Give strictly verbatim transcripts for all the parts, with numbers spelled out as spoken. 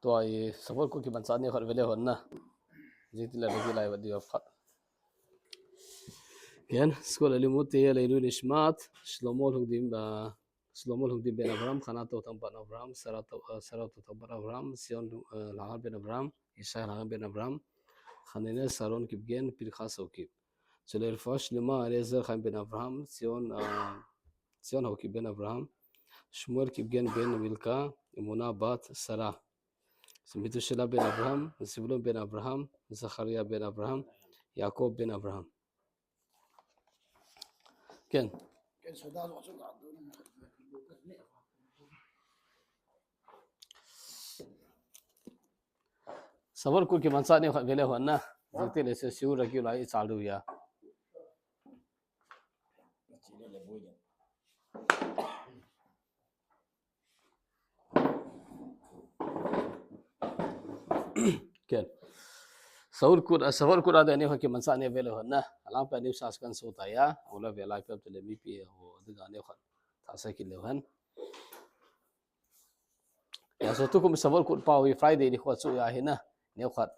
Tua i Shavuot kut kimanchah ni khat vele hon na. Jiti la regi lai va di of khat. Ken, School Alimut Leilu Nishmat, Shlomo Lhungdim, uh, Shlomo Lhungdim ben Abraham, Chana Totam bat Abraham, Sarah To-, uh, Sarah Totam bat Abraham, Sion, uh, Lahar ben Abraham, Ishai Lahar ben Abraham, Hanine Saron Kipgen, Pinchas Haokip. Chule Refuah Shlema, Eliezer Chaim ben Abraham, Sion, uh, Sion Haokip ben Abraham, Shmuel Kipgen ben Milka, Emuna bat Sarah. Methushelah ben Abraham, Zebulun ben Abraham, Zechariah ben Abraham, Yaakov ben Abraham. Ken. Shavuot kut kimanchah ni khat vele hon na. Jiti le se shiur regi lai i chal du ya. Ken. Shavuot kut, ah, Shavuot kut a dia ni khat kimanchah ni vele hon na. Alang pe ni sa kan so ta ya. Ula vela pe te le mipi ho de ga ni khat. Ta sa kit le hon. Ya, so tukum Shavuot kut pau hi Friday ni kho chu ya hi na. Ni khat.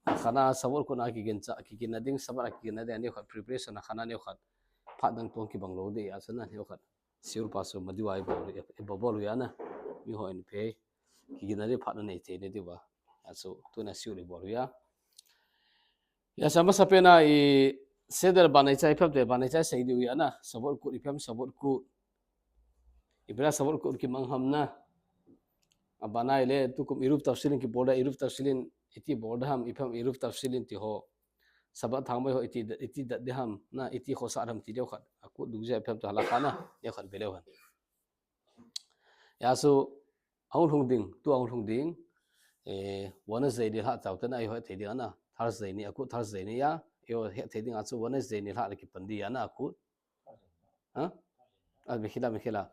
Chana Shavuot kut na kigincha, kiginna ding Shabbat a kiginna ding ni khat preparation a chana ni khat. Phat dang tong kibang lou de ya chana ni khat. Shiur pa so madiu ai bol, e, e, bol ya na. Mi ho in pe. Kiginna ding phat na nei te ni diu ba. Ya so tuna shiur i bol ya. Ya, sa masa pena i seder banai chai pham te, banai chai sei diu ya na. Shavuot kut i pham Shavuot kut. I bera Shavuot kut kimang ham na. A banai le tukum Eruv Tavshilin kibol da, Eruv Tavshilin iti bol da ham, i pham Eruv Tavshilin ti ho. Shabbat thangmai ho iti, iti dat de ham na, iti khosa ham ti diu khat. A kut dungjuia i pham te halakha na, diu khat vele hon. Ya so, ahung lhung ding, tu ahung lhung ding. Eh, Wednesday ni lha chau te na, i ho thei ding a na. Thursday ni, a kut Thursday ni ya. I ho thei ding a chu Wednesday ni lha le kipan di ya na, a kut. Ha? Ah, mikhila, mikhila.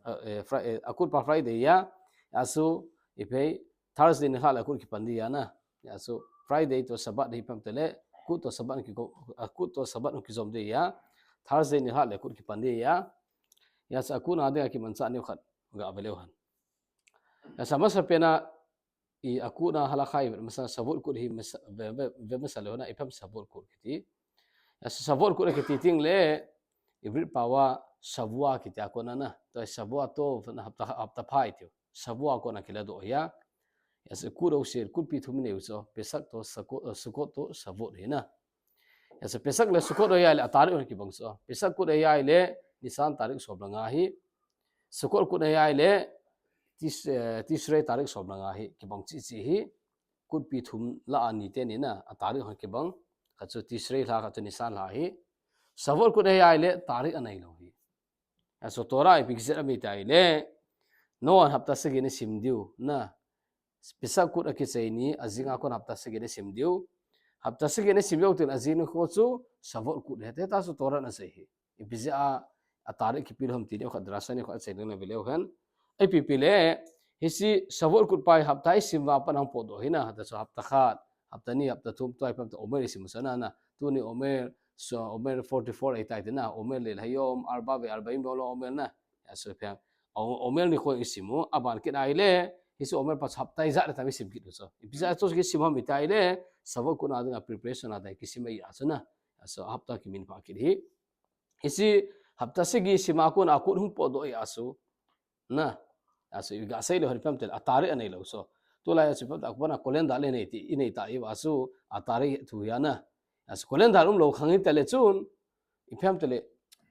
Ah, eh, Fri-, eh, a kut pa Friday ya. Ya so, i phei Thursday ni lha le a kut kipan di ya na. Ya so, Friday to Shabbat hi pham te le, kut to Shabbat ki ko, a kut to Shabbat ki jom di ya. Thursday ni lha le kut kipan di ya. Ya so, a kut na ding a kimanchah ni khat ga vele hon. Ya so, masa pena i a kut na halakha i masa Shavuot kut hi masa, ve, ve, ve masa le hon na i pham Shavuot kut kiti. Ya so, Shavuot kut kiti ting le, Ivrit pau a Shavua kiti a kona na. To Shavua to na hapta, hapta pha i tiu. Shavua kona kila do ya. Ya so, kut o sir, kut pi thum nei u so. Pesach to Sukkot, eh, Sukkot to Shavuot hi na. Ya so, Pesach le Sukkot o ya le a tarik kibang so. Pesach kut o ya le Nisan tarik som le nga hi. Sukkot kut o ya le Tis-, eh, Tishrei tarik som le nga hi. Kibang chi chi hi. Kut pi thum la a ni te ni na. A tarik hon kibang. Khat chu Tishrei lha, khat chu Nisan lha hi. Shavuot kut o ya le tarik a nei lou hi. Ya so Torah i pi kizet a mi tai le. Noah hapta sagi ni sim diu na. Pesach kut a kichai ni, a jing a kon hapta sagi ni sim diu. Hapta sagi ni sim diu tin a jing ni kho chu Shavuot kut he te ta so Torah na sei hi. I pi jeh a, a tarik kipi lou ham ti diu khat drasha ni khat sei ding na vele hon. I pi pi le, hi si Shavuot kut pa hi hapta i sim va pan hung po do hi na, hapta so hapta khat, hapta ni, hapta thum, tua i pham te Omer i sim so na na. Tuni Omer, so Omer forty-four i tai te na, Omer le Hayom, Arba ve Arbaim lo Omer na. Ya so phang. O-, Omer ni kho i sim u, a ban kit ai le, hi so Omer pa hapta i ja le ta mi sim kit u so. I pi jeh a chu ki sim ham i tai le, Shavuot kut na ding a preparation a dai kisim ai a so na. Ya so hapta kimin pha kit hi. Hi si hapta sagi sim a kon a kut hung po do ya so. Na. Ya so i ga sei le hon pham te a tarik a nei lou so. Tu lai a so pham te a kon a calendar le nei ti, i nei ta i va so a tarik thu ya na. Ya so calendar um lou khang i te le chun, i pham te le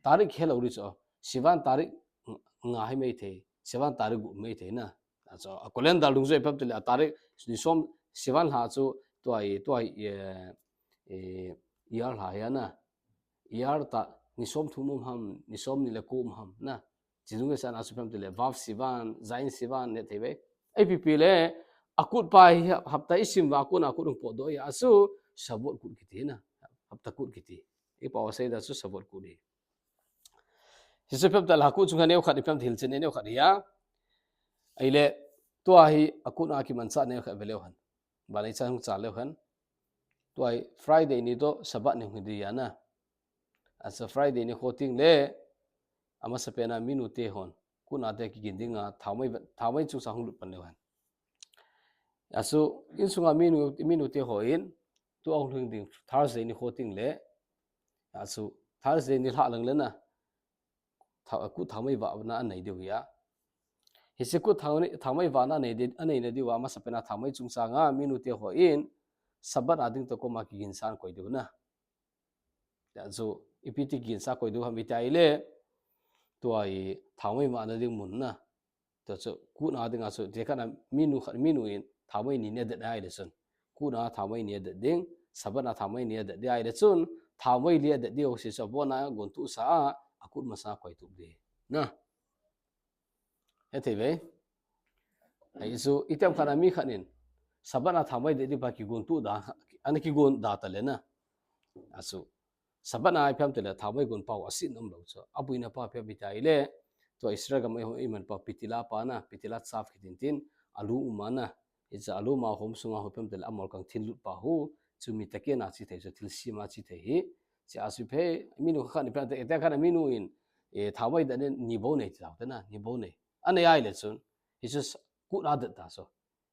tarik he lou ri so. Sivan tarik nga hi mei thei. Sivan tarik gup mei thei na. Ya so a calendar lung so i pham te le a tarik ni som Sivan lha chu tua i, tua i, eh, eh, Iyar lha ya na. Iyar ta ni som thum um ham, ni som ni le ko um ham na. Chi dung sa na so pham te le Vav Sivan, Zayin Sivan ne thei ve. I pi pi le, a kut pa hi hap-, hapta i sim va kon a kut hung po do ya so, Shavuot kut kiti na. Hapta kut kiti. I pau a sei da so Shavuot kut hi. Hi so pham te le a kut chung a neo khat i pham te hil chen neo khat ya. Ai le, tua hi a kut na kimanchah neo khat vele hon. Banai chai hung chal le hon. Tua hi Friday ni to Shabbat ni hung di ya na. A so Friday ni kho ting le, a masa pena mi nu te hon. Kut na te kigin ding a, thaomai, thaomai chu sa hung lut pan le hon. Asu, insunga minu, minu te ho in, tu ahung lhung ding Thursday nikho teng le, asu, Thursday nilhah lang le na, tha, kut thamai vahna anei diu ahi. Hiche kut thamai, thamai vahna anei di, anei na diu a, masapen a thamai chungchang a, minu te ho in, Sabbath a ding toh koma kiginsa koi diu na. Asu, ipi ti kiginsa koi diu ham iti le, tua hi thamai vahna ding mun na. Tua chu, kut a ding a chu, tekah a minu khat, minu in, thamai ni adet ahi le chun. Kut a thamai ni adet ding, Sabbath a thamai ni adet ding ahi le chun, thamai li adet diu si chu, abon a gontuh sa a, akut masanga koi tup ding. Na. Hethei ve. Ahi chu, itiham khat a mi khat in, Sabbath a thamai det ding pa kigontup da, ana kigon da ta le na. Asu. Sabbath a ipi ham ti le thamai gon pau asin um lou chu. Abuina pa ipi ham iti le, tua Israel gam a iman pa pitila pa na, pitila tsav kiti tin, alu um a na. Hiche alu ma hom sunga ho ipi ham ti le amol kang thil lut pa hu, chu mi taken a chi thei chu thil sim a chi thei hi. Hiche asu phe, minu khat ni phe, tekah a minu in, e, thamai det ni bou nei ti tau te na, ni bou nei. Anei ahi le chun, hichu kut a det ta chu.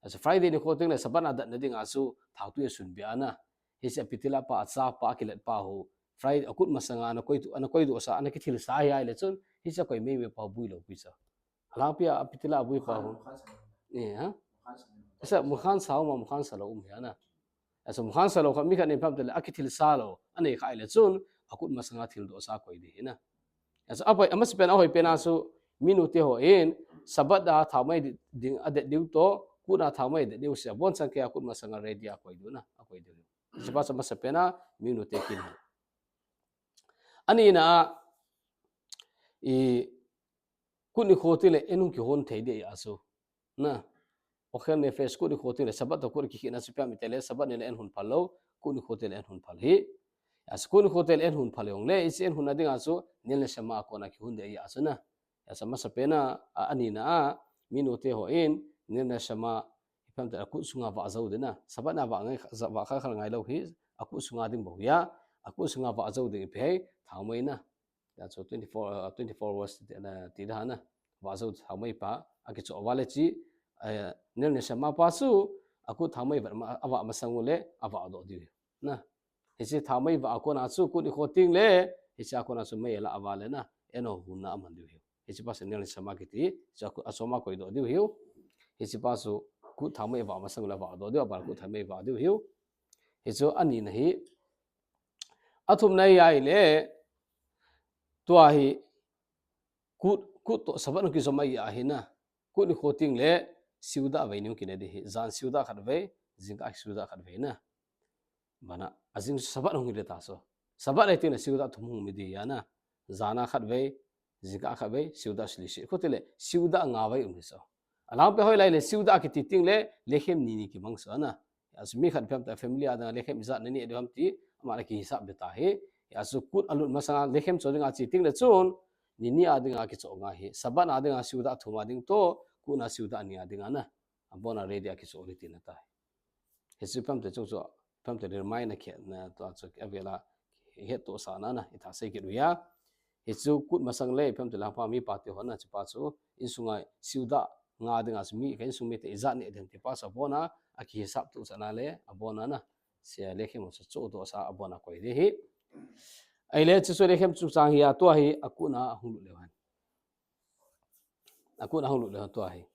Asu Friday nikho teng le Sabbath a det na ding asu, thau tui asun bia na. Hiche pitila pa, atsav pa, akilet pa hu. Friday, akut masanga ana koi tu, ana koi doh sa, ana kithil sa hi ahi le chun, hiche koi mei mei pa bui lou pi sa. Alangpi a pitila bui pa hu. Eh, ha? Sa mukhan sa um a, mukhan sa lou um hi na. Asu mukhan sa lou kha mi khat ni ipi ham ti le, akithil sa lou, anei kha ahi le chun, akut masanga thil doh sa koi ding hi na. Asu, apai, amasapen a ahoi pen a chu, minu te ho in, Sabbath a thamai di, ding adet diu toh, kut a thamai det diu si, abonchan kei a kut masanga ready a koi diu na, akoi diu. Hiche pa chu amasapen a, minu te kin. Ani na a, i, kut nikho teng le, en hung kihon thei ding ahi asu. Na. Ochel Nefesh kut nikho teng le, Sabbath toh kut kikhehna chu ipi ham iti le, Sabbath ni le en hon phal lou, kut nikho teng le en hon phal hi. Asu kut nikho teng le en hon phal jong le, hiche en hon na ding asu, Nir Neshama a kona kihon ding ahi asu na. Asu amasapen a, a, ani na a, minu te ho in, Nir Neshama, ipi ham ti le akut sunga vah jou ding na. Sabbath a vah ngai, vah kha kha ngai lou hi, akut sunga ding bou ahi a, akut sunga vah jou ding ipi ham, thamai na. Achu twenty-four, uh, twenty-four verse ti, uh, ti da na. Vah jou thamai pa, akichoh uva le chu, uh, Nir Neshama pa chu, akut thamai vah ma, avah masang u le, avah doh diu. Na. Hiche thamai vah a kona chu, kut nikho teng le, hiche a kona chu mei ala avah le na, en hon na aman diu hi. Hiche pa chu Nir Neshama kiti, hiche a kut, achom a koi doh diu hi. Hiche pa chu, kut thamai vah masang u le avah doh diu, aban kut thamai vah diu hi. Hichu ani na hi, athum na ahi le, tua hi, kut, kut toh Sabbath hung kijom ahi na. Kut nikho teng le, Seudah vei ni hung kine ding hi. Jan Seudah khat vei, jingkah Seudah khat vei na. Bana, ajing Sabbath hung hi le ta chu. Sabbath ahi teng le Seudah thum hung um ding ahi na. Jan a khat vei, jingkah a khat vei, Seudah Shlishi. Kho ti le, Seudah nga vei um hi chu. Alangpi a hoilai le, Seudah kiti teng le, lechem ni ni kimang chu na. Asu mi khat ipi ham ti le family a ding a lechem ijat na neh diu ham ti, ama le kihisap ding ta hi. Asu kut alut masanga lechem cho ding a che teng le chun, ni ni a ding a kicho ngai hi. Sabbath a ding a Seudah thum a ding toh, kut a Seudah ni a ding a na. Abon a ready a kicho ding tina ta hi. Hichu ipi ham ti le chu chu, ipi ham ti le remind na khe na tua chu avel a hettohsah na na, i thasei kit u ahi. Hichu kut masang le, ipi ham ti le hapa mipa te hon na chu pa chu, insunga Seudah nga ding a chu mi, ka insung mite ijat neh ding ti pa chu abon a, akihisap tohsah na le, abon a na. Sia lechem chu chohtohsah abon a koi ding hi. Ahile chu chu lechem chu chang hi a tua hi, akut a hung lut leu hen. Akut a hung lut leu hen tua hi.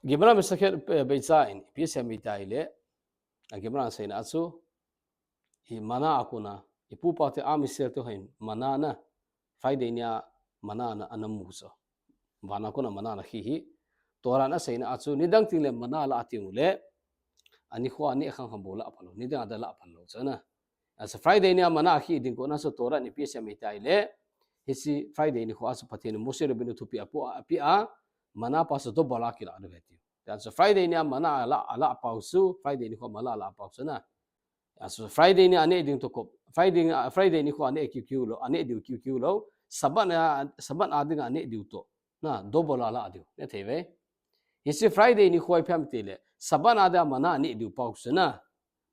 Gemara Masekhet, eh, Beitzah in, ipi asei em iti le, a Gemara seina a chu, i manna a kona, i pupa te Am Israel te hon manna na, Friday nia manna na ana mu chu. Van a kona manna na khi hi, Torah in aseina a chu, nidang teng le manna la a teng u le, ani kho a neh khang khang bou la phal lou, nidang a la phal lou chu na. Achu Friday nia manna khi ding kona chu Torah in ipi asei em iti le, hiche Friday nikho a chu Pathen in Moshe Rabbeinu thupeh apo a, ape a, manna pa chu double a kila diu ahi tiu. Achu Friday nia manna la, la pau chu, Friday nikho manna la pau chu na. Achu Friday nia aneh ding toh kop, Friday, Friday nikho aneh kiu kiu lou, aneh diu kiu kiu lou, Sabbath a, Sabbath a ding aneh diu toh. Na, double a la diu. Neh thei ve. Hiche Friday nikho ipi ham ti le, Sabbath a ding manna aneh diu pau chu na.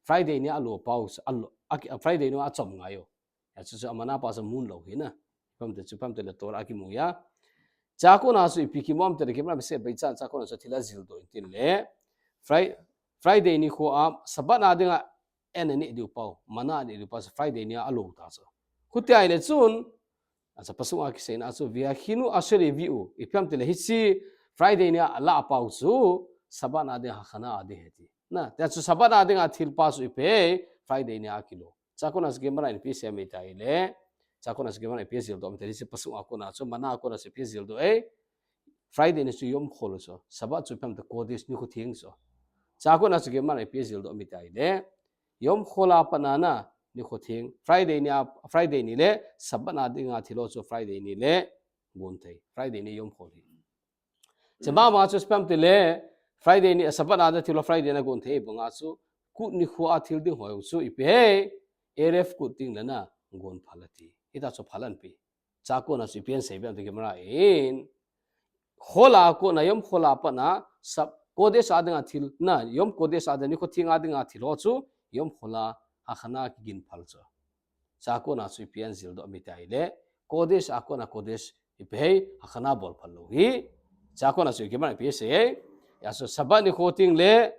Friday nia alo pau chu, alo, a, Friday nia achom ngai u. Achu chu amanna pa chu mun lou hi na. Ipi ham ti chu ipi ham ti le Torah a kimu ahi. Chua kona chu ipi kimu ham itile Gemara in asei bang chan chua kona chu thil ajil doh in tin le. Fri-, Friday nikho a Sabbath na dinga an aneh diu pau, manna aneh diu pau chu Friday nia alo ta chu. Chuti ahile chun, achu pasuk a kiseina chu, Vehachinu asher heviu, ipi ham itile hiche Friday nia alah pau chu, Sabbath na dinga hakana ahi ahi ti. Na, tia chu Sabbath na dinga thil pa chu ipi, Friday nia akilo. Chua kona chu Gemara in ipi asei ham itile. Chua kona chu Gemara in ipi ajil doh ham itile, hiche pasuk a kona chu, manna a kona chu ipi ajil doh e. Friday ni chu Yom Chol chu. Sabbath chu ipi ham itile Kodesh nikho theng chu. Chua kona chu Gemara in ipi ajil doh ham itile. Yom Chol a pat na nikho theng. Friday ni a, Friday ni le Sabbath na dinga thil ho chu Friday ni le gon thei. Friday ni Yom Chol hi. Chua mama chu ipi ham itile, Friday ni, Sabbath na dinga thil ho Friday na gon thei banga chu, Kut nikho a thil ding ho chu ipi ham, Erev Kut ding le na gon phal ati. Hitia chu phal ahin pe. Chua kona chu ipi asei bang itile Gemara in. Chol a kona Yom Chol a pat na, Sab-, Kodesh a dinga thil, na, Yom Kodesh a dinga nikho theng a dinga thil ho chu, Yom Chol a hakana kigin phal chu. Chua kona chu ipi ajil doh ham itile. Kodesh a kona Kodesh ipi ham, hakana bol phal lou hi. Chua kona chu Gemara in ipi asei e. Hijeh chun Sabbath nikho teng le,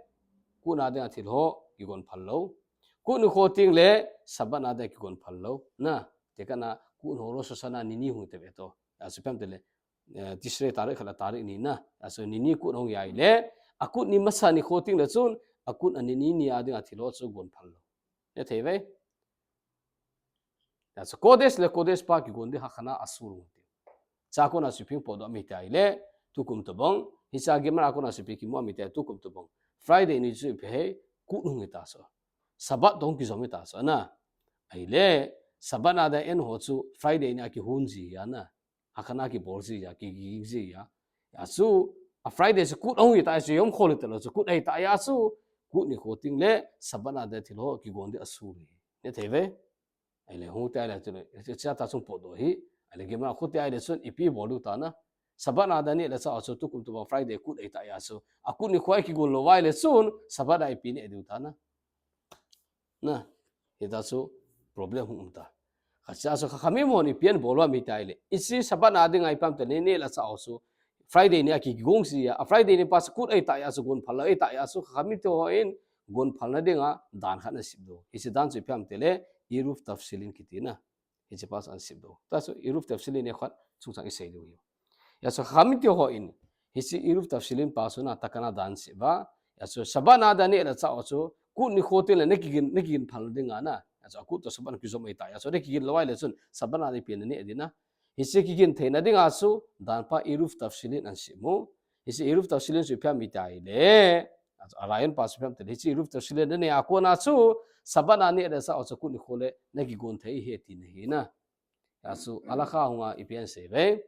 Kut na dinga thil ho kigon phal lou. Kut nikho teng le, Sabbath na dinga kigon phal lou. Na, tekahna Kut ho Rosh Hashanah ni ni hung tave to. Hijeh chun ipi ham itile, eh, Tishrei tarik khat le tarik ni na. Hijeh chun ni ni Kut hung ahile, a Kut ni masa nikho teng le chun, a Kut a ni ni ni a dinga thil ho chu gon phal lou. Neh thei uve. Hijeh chun Kodesh le Kodesh pa kigon ding hakana asur ngu ti. Chua kona chu ipi potdoh ham itile, tukum tobang. Hiche Gemara kona chu ipi kimu ham itile, tukum tobang. Friday ni chu ipi ham, Kut hung hita chu. Sabbath toh kijom hita chu na. Ahile, Sabbath na dinga an ho chu Friday ni a kihon ji ahi na. Hakana kibol ji ahi, kigin ji ahi. Hijeh chun, a Friday chu Kut ahung hita chu Yom Chol hita lou chu Kut ahita ahi chu, Kut nikho teng le Sabbath na dinga thil ho kigon ding asur hi. Neh thei uve. Ahile, chuti ahile chun, hitia chu potdoh hi. Ahile, Gemara chuti ahile chun, ipi bol diu ta na. Sabbath na dinga neh le chah ho chu, tukum tobang Friday Kut ahita ahi chu. A Kut nikho a kigon lou uva ahile chun, Sabbath na ipi neh diu ta na. Na, hitia chu problem hung um ta. Hijeh chun Chachamim hon ipi ana bol uva ham itile. Hiche Sabbath na dinga ipi ham itile neh le chah ho chu. Friday ni a kigong ji ahi, a Friday ni pa chu Kut ahita ahi chu gon phal lou ahita ahi chu Chachamim te hon gon phalna dinga dan khat ana sep doh. Hiche dan chu ipi ham itile Eruv Tavshilin kiti na. Hiche pa chu ana sep doh. Tua chu Eruv Tavshilin nikhat chungchang isei diu ahi. Hijeh chun Chachamim te hon, hiche Eruv Tavshilin pa chu na takana dan sep uva. Hijeh chun Sabbath na dinga neh le chah ho chu, Kut nikho teng le na kigin, na kigin phal dinga na. Hijeh chun a Kut toh Sabbath na kijom ahita ahi chu, na kigin lou ahile chun, Sabbath na dinga ipi neh ding na. Hiche kigin theina dinga chu, dan pa Eruv Tavshilin ana sep u. Hiche Eruv Tavshilin chu ipi ham itile. A raion pa chu ipi ham itile, hiche Eruv Tavshilin na neh a kona chu, Sabbath na neh le chah ho chu Kut nikho le na kigon thei ahi tina ahi na. Hijeh chun, halakha hunga ipi ana sei uve.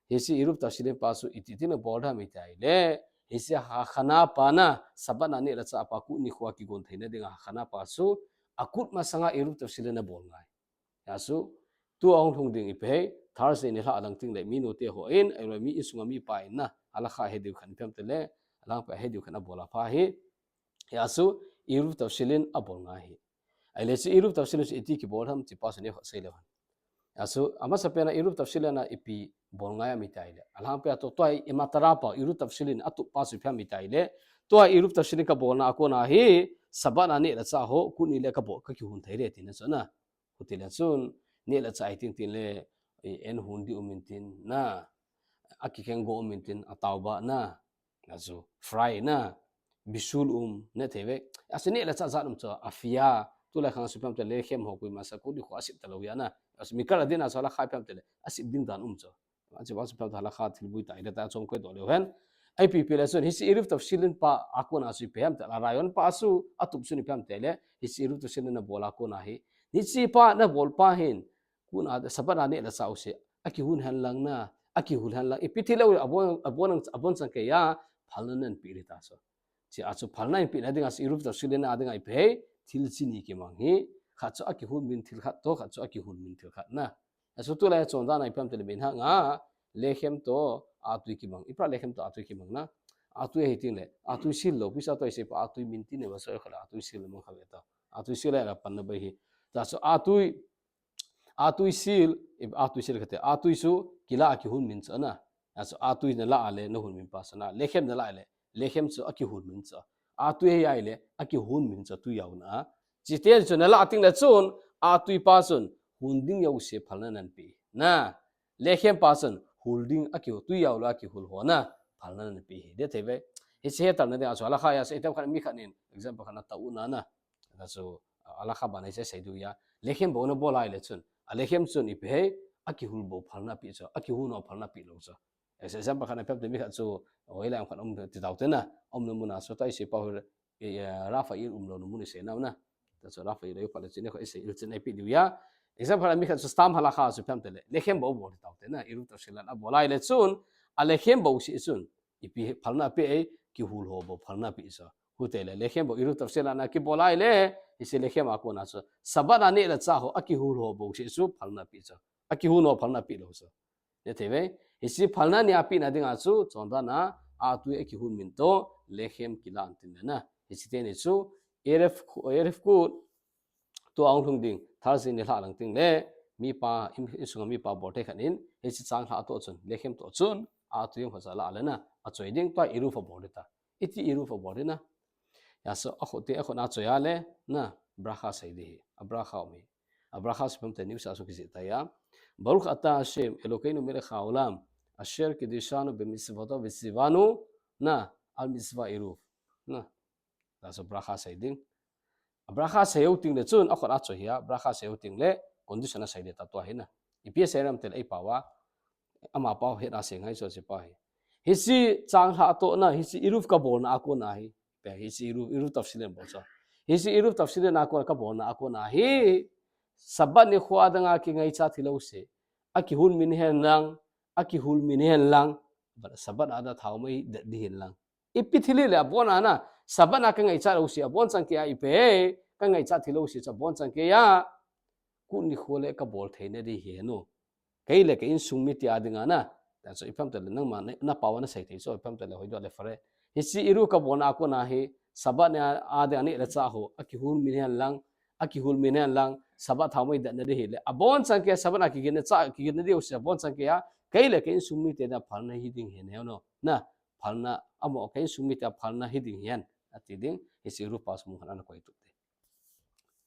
Hiche Eruv Tavshilin pa chu iti tina bol ham itile. Hiche hakana pa na, Sabbath na neh le chah pa Kut nikho a kigon theina dinga hakana pa chu, a Kut masanga Eruv Tavshilin ana bol ngai. Hijeh chun, tua hung lhung ding ipi ham, Thursday ni lha alang teng le, minu te hon, ahilou le mi insunga mipa in na, halakha he diu khat ipi ham itile, alangpi a he diu khat abol a pha hi. Hijeh chun, Eruv Tavshilin abol ngai ahi. Ahile chu Eruv Tavshilin chu iti kibol ham ti pa chu neokhat sei leu hen. Hijeh chun, amasapen a Eruv Tavshilin a ipi bol ngai ham itile. Alangpi a tua, tua hi i matara pa, Eruv Tavshilin atup pa chu ipi ham itile. Tua Eruv Tavshilin kabolna a kona hi, Sabbath na neh le chah ho, Kut ni le kabol, kakihon thei le tina chu na. Chuti le chun, neh le chah ahi teng teng le, i, an hon ding um in tin na, akikeng go um in tin, atauba na, hijeh chun, fry na, bisul um, neh thei uve. Hijeh chun neh le chah jat um chu, afia, tulai khang chu ipi ham itile lechem ho koima sa Kut nikho a sep talou ahi na. Hijeh chun, Mikal Adin a chu halakha ipi ham itile, asep ding dan um chu. Achu, achu pha halakha thilboi tah ahile tah chom koi doh leu hen. Ipi ipi le chun, hiche Eruv Tavshilin pa a kona chu ipi ham itile, a raion pa chu, atup chu ipi ham itile, hiche Eruv Tavshilin nabol a kona hi. Hiche pa nabol pa hin, kona Sabbath a neh le chah u se, akihon hen lang na, akihon hen lang, ipi thil le u, abon, abon, abon chang keiya, phalna nanpeh ding ta chu. Hiche a chu phalna inpehna dinga chu Eruv Tavshilin a dinga ipi ham, thil chi ni kimang hi, khat chu akihon min thil khat toh, khat chu akihon min thil khat na. Achu tulai a chondan a ipi ham itile minhag a, lechem toh, atui kimang. Ipi a lechem toh atui kimang na. Atui ahi teng le, atui sil lou, puisa toh isei pa atui min tin e va soi khala, atui sil le mang kha ve ta. Atui sil le la panna bai hi. Tua chu atui, atui sil, i, atui sil kate, atui chu kila a kihon min chu na. Achu atui nalah le nahun min pa chu na, lechem nalah le, lechem chu akihun min chu. Atui hi ahile akihun min chu tui a hon a. Chuteng chu nalah teng le chun, atui pa chun hun ding jouse phalna nanapeh. Na, lechem pa chun hul ding, akihul, tui a hon a kihul ho na phalna nanapeh hi. Dei thei ve. Hiche hetalna ding a chu halakha a chu item khat mi khat in example khat na tao u na na. Achu halakha ban a hiche sei diu ahi. Lechem bou nabol ahile chun, a lechem chun ipi ham, akihul bou phalna pe chu, akihun ho phalna pe lou chu. Example khat na peh te mi khat chu, hoilai um khat um ti tau te na, umna mun a chu tua isei pau hi, eh, Raphael umlouna mun isei nau na. Tua chu Raphael ahi phat le chun, isei il chin ipi diu ahi. Example khat mi khat chu stam halakha chu peh te le, lechem bou bol ti tau te na, Eruv Tafsilin abol ahile chun, a lechem bou seh chun ipi phalna pe e, kihul ho bou phalna pe chu. Hiti le, lechem bou Eruv Tafsilin akibol ahile, hiche lechem a kona chu Sabbath a neh le chah ho, akihul ho bou seh chu phalna pe chu. Akihun ho phalna pe lou chu. Dei thei ve. Hiche phalna ni a pehna ding a chu, chondan a, atui akihun min toh lechem kilah in tin le na. Hiche teni chu, Erev, Erev Kut, tua hung lhung ding, Thursday ni lhah lang teng le, mipa, in, insung a mipa bol thei khat in, hiche changlhah toh chun, lechem toh chun, atui hung khat chu alah le na, achoi ding, tua Eruv abol ding ta. Iti Eruv abol ding na. Hijeh a chu, akhu te, akhut a achoi a le, na, bracha sei ding ahi, a bracha um ahi. A bracha chu ipi ham ti le, New Testament a chu kijih tai a. Baruch ata Hashem, Elokeinu melech haolam, asher kiddushanu bemitzvotav vetzivanu, na, al mitzvah Eruv. Na, hijeh a chu bracha sei ding. A bracha sei u teng le chun, akhut a achoi a, bracha sei u teng le, condition asei ding ta tua hi na. Ipi asei ham ti le eipao a, amapau hetna sei ngai chu hiche pa hi. Hiche changlhah toh na, hiche Eruv kabolna a kona hi. Pe, hiche Eruv, Eruv Tafsilin bol chu. Hiche Eruv Tafsilin a kona kabolna a kona hi. Sabbath nikho a ding a kingaichat thil jouse, akihun min hen lang, akihul min hen lang, Sabbath a ding a thaomei det ding hen lang. Ipi thil hile abon a na, Sabbath a kangaichat jouse, abonchan kei a ipi, kangaichat thil jouse chu abonchan kei a, kut nikho le kabol theina ding hi hen o. Kei le ka insung mite a ding a na. Tua chu ipi ham ti le nangma na, napao a nasei thei chu ipi ham ti le hoidoh le fare. Hiche Eruv kabolna a kona hi, Sabbath ni a, a ding a neh le chah ho, akihul min hen lang, akihul min hen lang, Sabbath thaomei detna ding hile, abonchan kei a Sabbath a kiginna chah, kiginna ding jouse, abonchan kei a, kei le ka insung mite a phalna hi ding hen o. Na, phalna, amaho ka insung mite a phalna hi ding hen, ati ding, hiche Eruv pa chu mun khat a ana koi tup ding.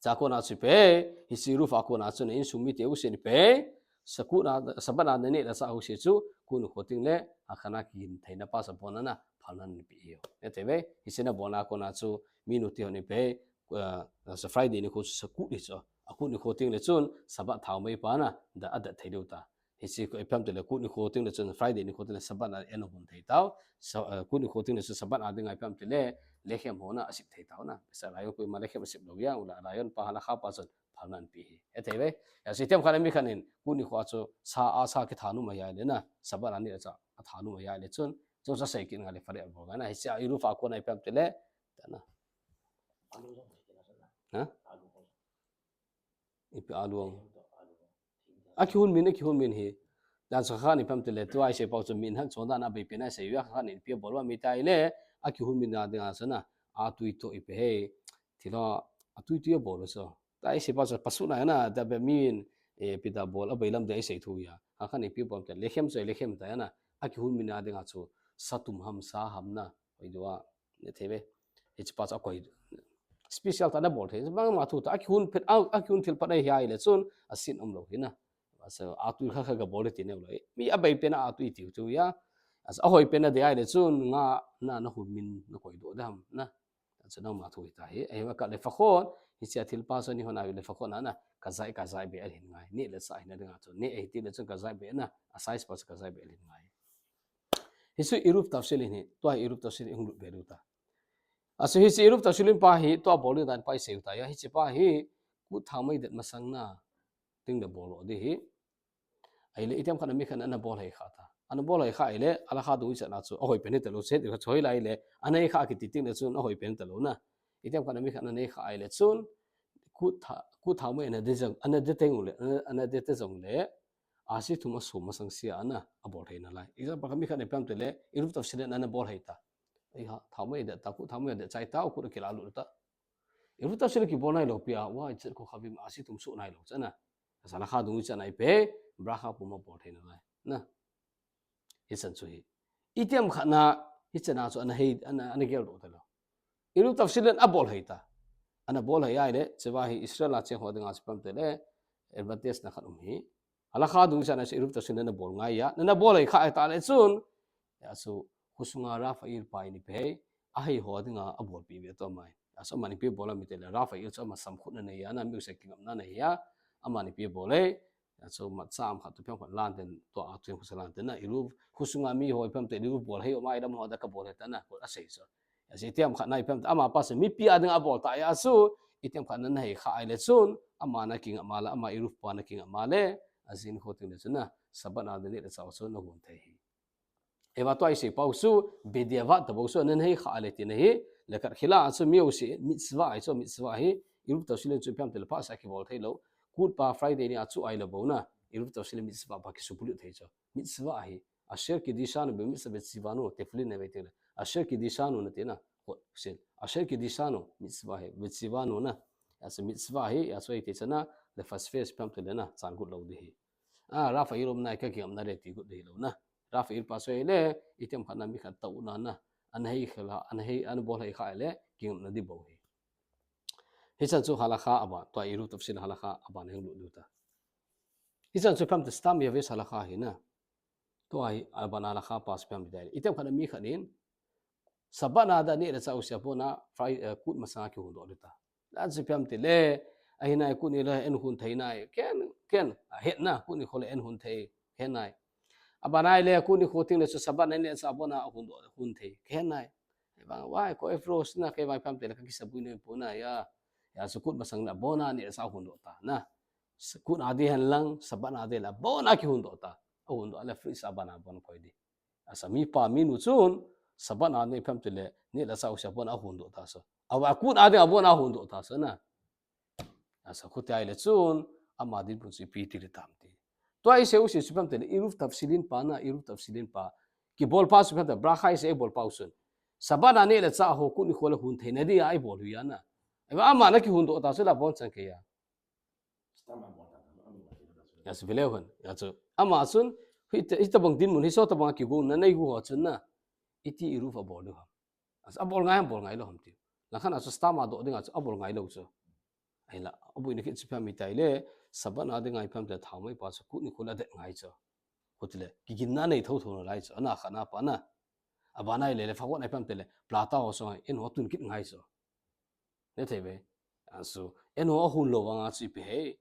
Chua kona chu ipi, hiche Eruv a kona chu na insung mite jouse ipi, Sabbath a, Sabbath a naneh le chah jouse chu, kut nikho teng le, akhan a kigin theina pa chu abon a na, phalna nanapeh u. Dei thei ve, hiche nabolna a kona chu, mi nu te hon ipi, eh, Friday nikho chu kut ni chu. Akut nikho teng le chun, Sabbath thaomei pa na, det, adet thei diu ta. Hiche ipi ham ti le kut nikho teng le chun, Friday nikho teng le Sabbath a en hon thei tau. Sa, eh, kut nikho teng le chun Sabbath a ding a ipi ham ti le, lechem ho na asep thei tau na. Sa rayon koima lechem asep lou ahi, u la rayon pa halakha pa chun phalna anapeh hi. Dei thei ve. Hijeh a chu item khat a mi khat in, kut nikho a chu sa, a sa kithat nom ahi le na. Sabbath a neh le chah athat nom ahi le chun, chu sa sei kit ngai le fare abol ngai na. Hiche Eruv a kona ipi ham ti le, ta na. Ha? Ipi alu ang. Akihun min, akihun min hi. Dan sa khat ni ipi ham ti le, tua isei pau chu min han chondan a abaipen a isei u ahi, khat ni ipi abol ham ti le, akihun min a ding a chu na, atui toh ipi ham. Thil ho, atui tui abol u chu. Tua isei pau chu pasuk na na, tua be min, eh, ipi tabol, abailam ding isei thei u ahi. Khat ni ipi abol ham ti le, lechem chu, lechem ta na, akihun min a ding a chu, sa tum ham, sa ham na, hoidoh a. Dei thei ve. Hiche pa chu akoi. Special tah a nabol thei. Bangma thu ta, akihun phet, a, akihun thil phat ahi le chun, asin umlou hi na. Asa, atui kha kha kabol ti neo lou. Mi abaipen a atui tiu tiu ahi. Asa, ahoipen a dei ahi le chun, nga na, nahun min nakoi doh ding ham na. Asa, nangma thu hi ta hi. Ahi, ka lefakhot, hiche a thil pa chu ni hon a lefakhot na na. Kajai, kajai be alhin ngai. Neh le chah hina ding a chu. Neh ahi ti le chun kajai be na. A size pa chu kajai be alhin ngai. Hiche Eruv Tafsilin hi, tua Eruv Tafsilin hung lut ve diu ta. Asa hiche Eruv Tafsilin pa hi, tua bol ding dan pa isei u ta ahi, hiche pa hi, kut thaomei det masang na, teng le bol lou ding ahi. Ahile, item khat a mi khat in ana bol hei kha ta. Ana bol hei kha ahile, halakha dungjuiya chu, ahoipen hita lou, se, hoilai le, ana hei kha kiti teng le chun, ahoipen hita lou na. Item khat a mi khat in ana hei kha ahile chun, kut tha, kut thaomei ana det jong, ana det teng u le, ana, ana det teng jong le, asi thum asom masang sia ana, abol thei nalai. Example khat mi khat in ipi ham ti le, Eruv Tafsilin ana bol hei ta. Ei ha, thaomei det ta, kut thaomei det chai ta, kut akilah lut ta. Eruv Tafsilin kibol nailou pi a, wa, ichet ko khavim asi thum so nailou chu na. Asa halakha dungjuiya chu na ipi, bracha pum abol thei nalai. Na. Hichan chu hi. Itiham khat na, hichan a chu ana hei, ana, ana geldoh ta lou. Eruv tafsilin abol hei ta. Ana bol hei ahile, chua hi Israel a cheng ho dinga chu ipi ham itile, advantage na khat um hi. Halakha dungchan a chu Eruv tafsilin ana bol ngai a, ana bol hei kha ta le chun, ya chu, khosunga Raphael pa in ipi hei, ahei ho dinga abolpi ve to mai. Ya chu amani ipi bol ham itile, Raphael chu ama samkhut na nei a, na music kingapna nei a, amani ipi bol hei, ya chu matcha ham khat tu phem khat lan ten, tua a tu phem khat lan ten na, Eruv, khosunga mi ho ipi ham itile, Eruv bol hei, o mai dam ho da kabol hei ta na, ko asei chu. Ya chu itiham khat na ipi ham itile, ama pa chu mipi a dinga abol ta ya chu, itiham khat na ana hei kha ahile chun, ama na kingap ma le, ama Eruv pa na kingap ma le, ajing kho teng le chun na, Sabbath a dinga neh le chah chu ana hon thei hi. Eva tua isei pau chu, bediavad tabou chu, ana hei kha ahile tina hi, lechatkhila chu mi jouse, mitzvah ahi chu, mitzvah ahi, Eruv tafsilin chu ipi ham itile phasah a kibol thei lou, kut pa Friday ni a chu ahile bou na, Eruv tafsilin mitzvah pa kisubulut thei chu, mitzvah ahi, asher kiddushanu bemitzvah vetsivanu, tefillin na ve teng le, asher kiddushanu na tina, ko, sin, asher kiddushanu, mitzvah ahi, vetsivanu na, ya chu mitzvah ahi, ya chu iti chana, lefasfes ipi ham itile na, chan got lou di hi. A, Raphael um nai ka kingapna le ti got di lou na. Raphael pa chu ahile, itiham khat na mi khat tauna na. Ana hei kha la, ana hei, ana bol hei kha ahile, kingapna di bou hi. Hichan chu halakha aban, tua Eruv tafsil halakha aban hung lut diu ta. Hichan chu ipi ham itile stam yaves halakha hi na. Tua hi aban halakha pa chu ipi ham itile. Itiham khat na mi khat in, Sabbath a dinga neh le chah jouse abon a, Friday, eh, kut masanga kihon doh diu ta. Achu ipi ham itile, ahi nai kut ni le, eihon hon thei nai, ken, ken, ahet na, kut ni kho le eihon hon thei, ahet nai. Aban ahile, kut ni kho teng le chu Sabbath a neh le chah abon a hon doh, hon thei, ahet nai. Vang, why, ko efros na, kei vang ipi ham itile, ka kisabui nei pon a ya. Ya chu kut masang le abon a neh le chah hon doh ta, na. Kut a di hen lang, Sabbath a di le abon a kihon doh ta. Ahon doh le fridge a ban a bon koi di. Asa mipa minu chun, Sabbath a neh ipi ham itile, neh le chah jouse abon a hon doh ta chu. Ava kut a di abon a hon doh ta chu na. Asa khuti ahile chun, ama dinmun chu ipi ti le tam ti. Tua isei u chu ipi ham itile, Eruv tafsilin pa na, Eruv tafsilin pa. Kibol pa chu ipi ham itile, bracha isei bol pa u chun. Sabbath a neh le chah ho kut ni kho le hon theina dia ibol u ahi na. Eva ama na kihon doh ta chu la bon chan kei a. Ya chu ve leu hen. Ya chu. Ama chun, hita, hitabang dinmun, hiche tabang a kigong na nei u ho chun na. Iti Eruv abol diu ham. Asa abol ngai ham, bol ngai lou ham ti. Langkhat a chu stam a doh dinga chu abol ngai lou chu. Ahinla, aboina kit chu ipi ham itile, Sabbath a dinga ipi ham itile thaomai pa chu kut ni kho le adet ngai chu. Khuti le, kiginna nei thotho nalai chu. Ana khat na pa na. Aban ahile, le fakot a ipi ham itile, plata ho chu, eihon tun kit ngai chu. Ne thei ve. Achu, eihon ahon lou vang a chu ipi hei.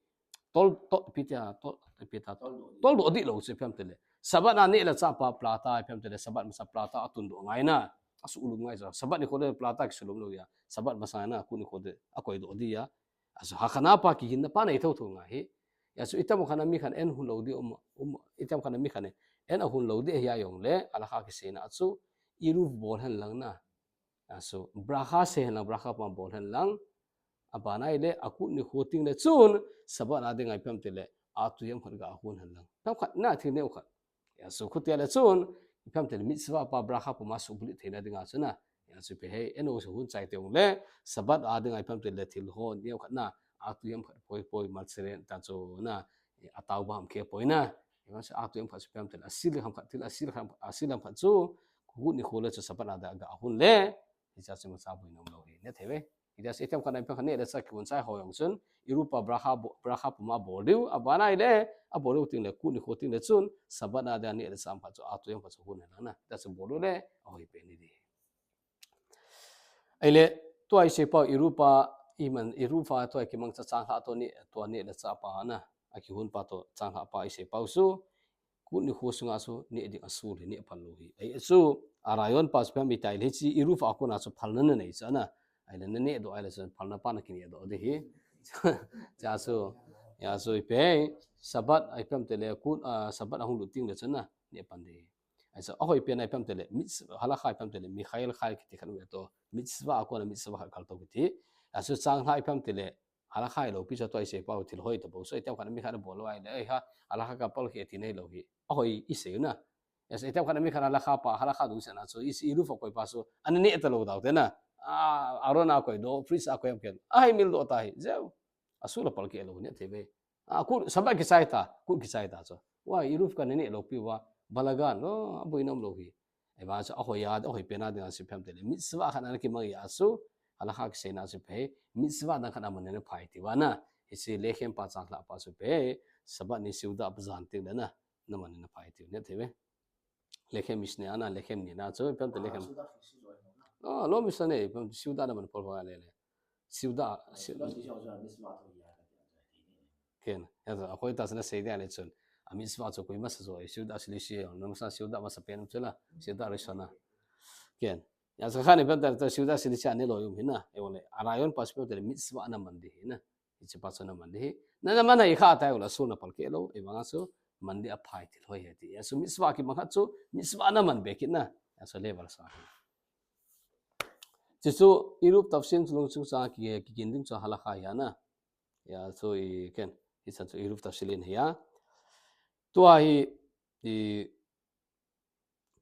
Tol, tol, ipi tia, tol, ipi ta, tol doh di lou chu ipi ham itile. Sabbath a neh le chah pa plata ipi ham itile, Sabbath masa plata atun doh ngai na. Asu lum ngai chu. Sabbath ni kho le plata kisu lum lou ya. Sabbath masa na, kut ni kho le akoi doh di ya. Achu, hakhat na pa kiginna pa nei thotho ngai hi. Ya chu, itiham khat na mi khat eihon lou di um, um, itiham khat na mi khat in, eihon lou di ahi a jong le, halakha kiseina chu, Eruv bol hen lang na. Achu, bracha sei hen lang, bracha pa bol hen lang. Aban ahile, akut ni kho teng le chun, Sabbath a dinga ipi ham itile, atui ham khat ga hon hen lang. Tam khat na thil neo khat. Ya chu khuti ahile chun, ipi ham itile mitzvah pa bracha puma subulut theina dinga chu na. Ya chu ipi hei, eihon chu hon chai teng le, Sabbath a dinga ipi ham itile thil ho neo khat na, atui ham khat poi poi malseren ta chu na, atao ba ham khe poi na. Ipi ham chu atui ham khat chu ipi ham itile, asil ham khat thil, asil ham, asil ham khat chu, kut ni kho le chu Sabbath a dinga hon le, Hiche a chu imacha boina umlou hi, ne thei ve. Hiche a chu itiham khat na ipi ham khat neh le chah kihon chai ho jong chun, Eruv a bracha bo-, bracha puma bol diu, aban ahile, abol diu teng le, kut ni kho teng le chun, Sabbath a dia neh le chah ham khat chu, atui ham khat chu hon hen lang na. Hiche a chu bol u le, ahoi pen hi di. Ahile, tua isei pau Eruv a, iman Eruv a tua kimangcha changlhah toh neh, tua neh le chah pa na, akihon pa toh changlhah pa isei pau chu, kut ni kho sunga chu neh ding asul hi neh phal lou hi. Ahi chu, a rayon pa chu ipi ham itile hiche Eruv a kona chu phalna nanei chu ana. Ahile naneh doh ahile chu phalna pa na kineh doh di hi. Hiche a chu, hiche a chu ipi ham, Sabbath a ipi ham itile kut, ah, Sabbath ahung lut teng le chu na, neh pan di hi. Ahi chu, ahoi pen a ipi ham itile, mitz-, halakha ipi ham itile, Michael Khair kiti khat um e toh, mitzvah a kona mitzvah khat kal toh kiti. Ahi chu changlhah ipi ham itile, halakha hilou pi chu tua isei pau thil hoi tabou. So, itiham khat na mi khat na bol lou ahile, ei ha, halakha ka pal khe tina hilou hi. Ahoi isei u na. Yes, itiham khat na mi khat na halakha pa, halakha dungchan a chu, is Eruv a koi pa chu, ana neh talou dau te na. Ah, Aaron a koi doh, priest a koi ham ken. Ahei mil doh ta hi, jeh u. Asul a pal khe lou, ne thei ve. Ah, kut, Sabbath kichai ta, kut kichai ta chu. Wa, Eruv kana neh lou pi uva, Balagan, no, aboi nom lou hi. Ahivang chu ahoi a, ahoi pen a dinga chu ipi ham itile mitzvah khat ana kimang a chu, halakha kiseina chu ipi ham, mitzvah dang khat aman le phai tiu ana. Hiche lechem pa chang lha pa chu ipi ham, Sabbath ni Seudah jan teng le na, naman le phai tiu, nethei ve. Lechem Mishneh ana, lechem ni na chu ipi ham itile lechem. Ah, lo Mishneh ne, ipi ham Seudah naman pol pol le le. Seudah, Seudah. Ken, ya, akhoi ta sana sei dia le chun. A mitzvah chu koima sa jo, Seudah Shlishit, na masa Seudah masa pen chu la, Seudah Rishona. Ken. Ya, sa khan ipi ham itile Seudah Shlishit ani lo um hi na. Ahivang le, a ra'ayon pa chu ipi ham itile mitzvah naman ding hi na. Hiche pa chu naman ding hi. Na, naman a ikha tai ula sun a phal keh lou, ahivang a chu man ding aphai til hoi he ti. Ya, chu mitzvah kimang khat chu, mitzvah naman be kit na. Ya, chu level sa. Chuchu Eruv Tavshilin chu lungchung chang a ki, kigin ding chu halakha hi ana. Ya, chu i ken, hichan chu Eruv Tavshilin hi a. Tua hi, i,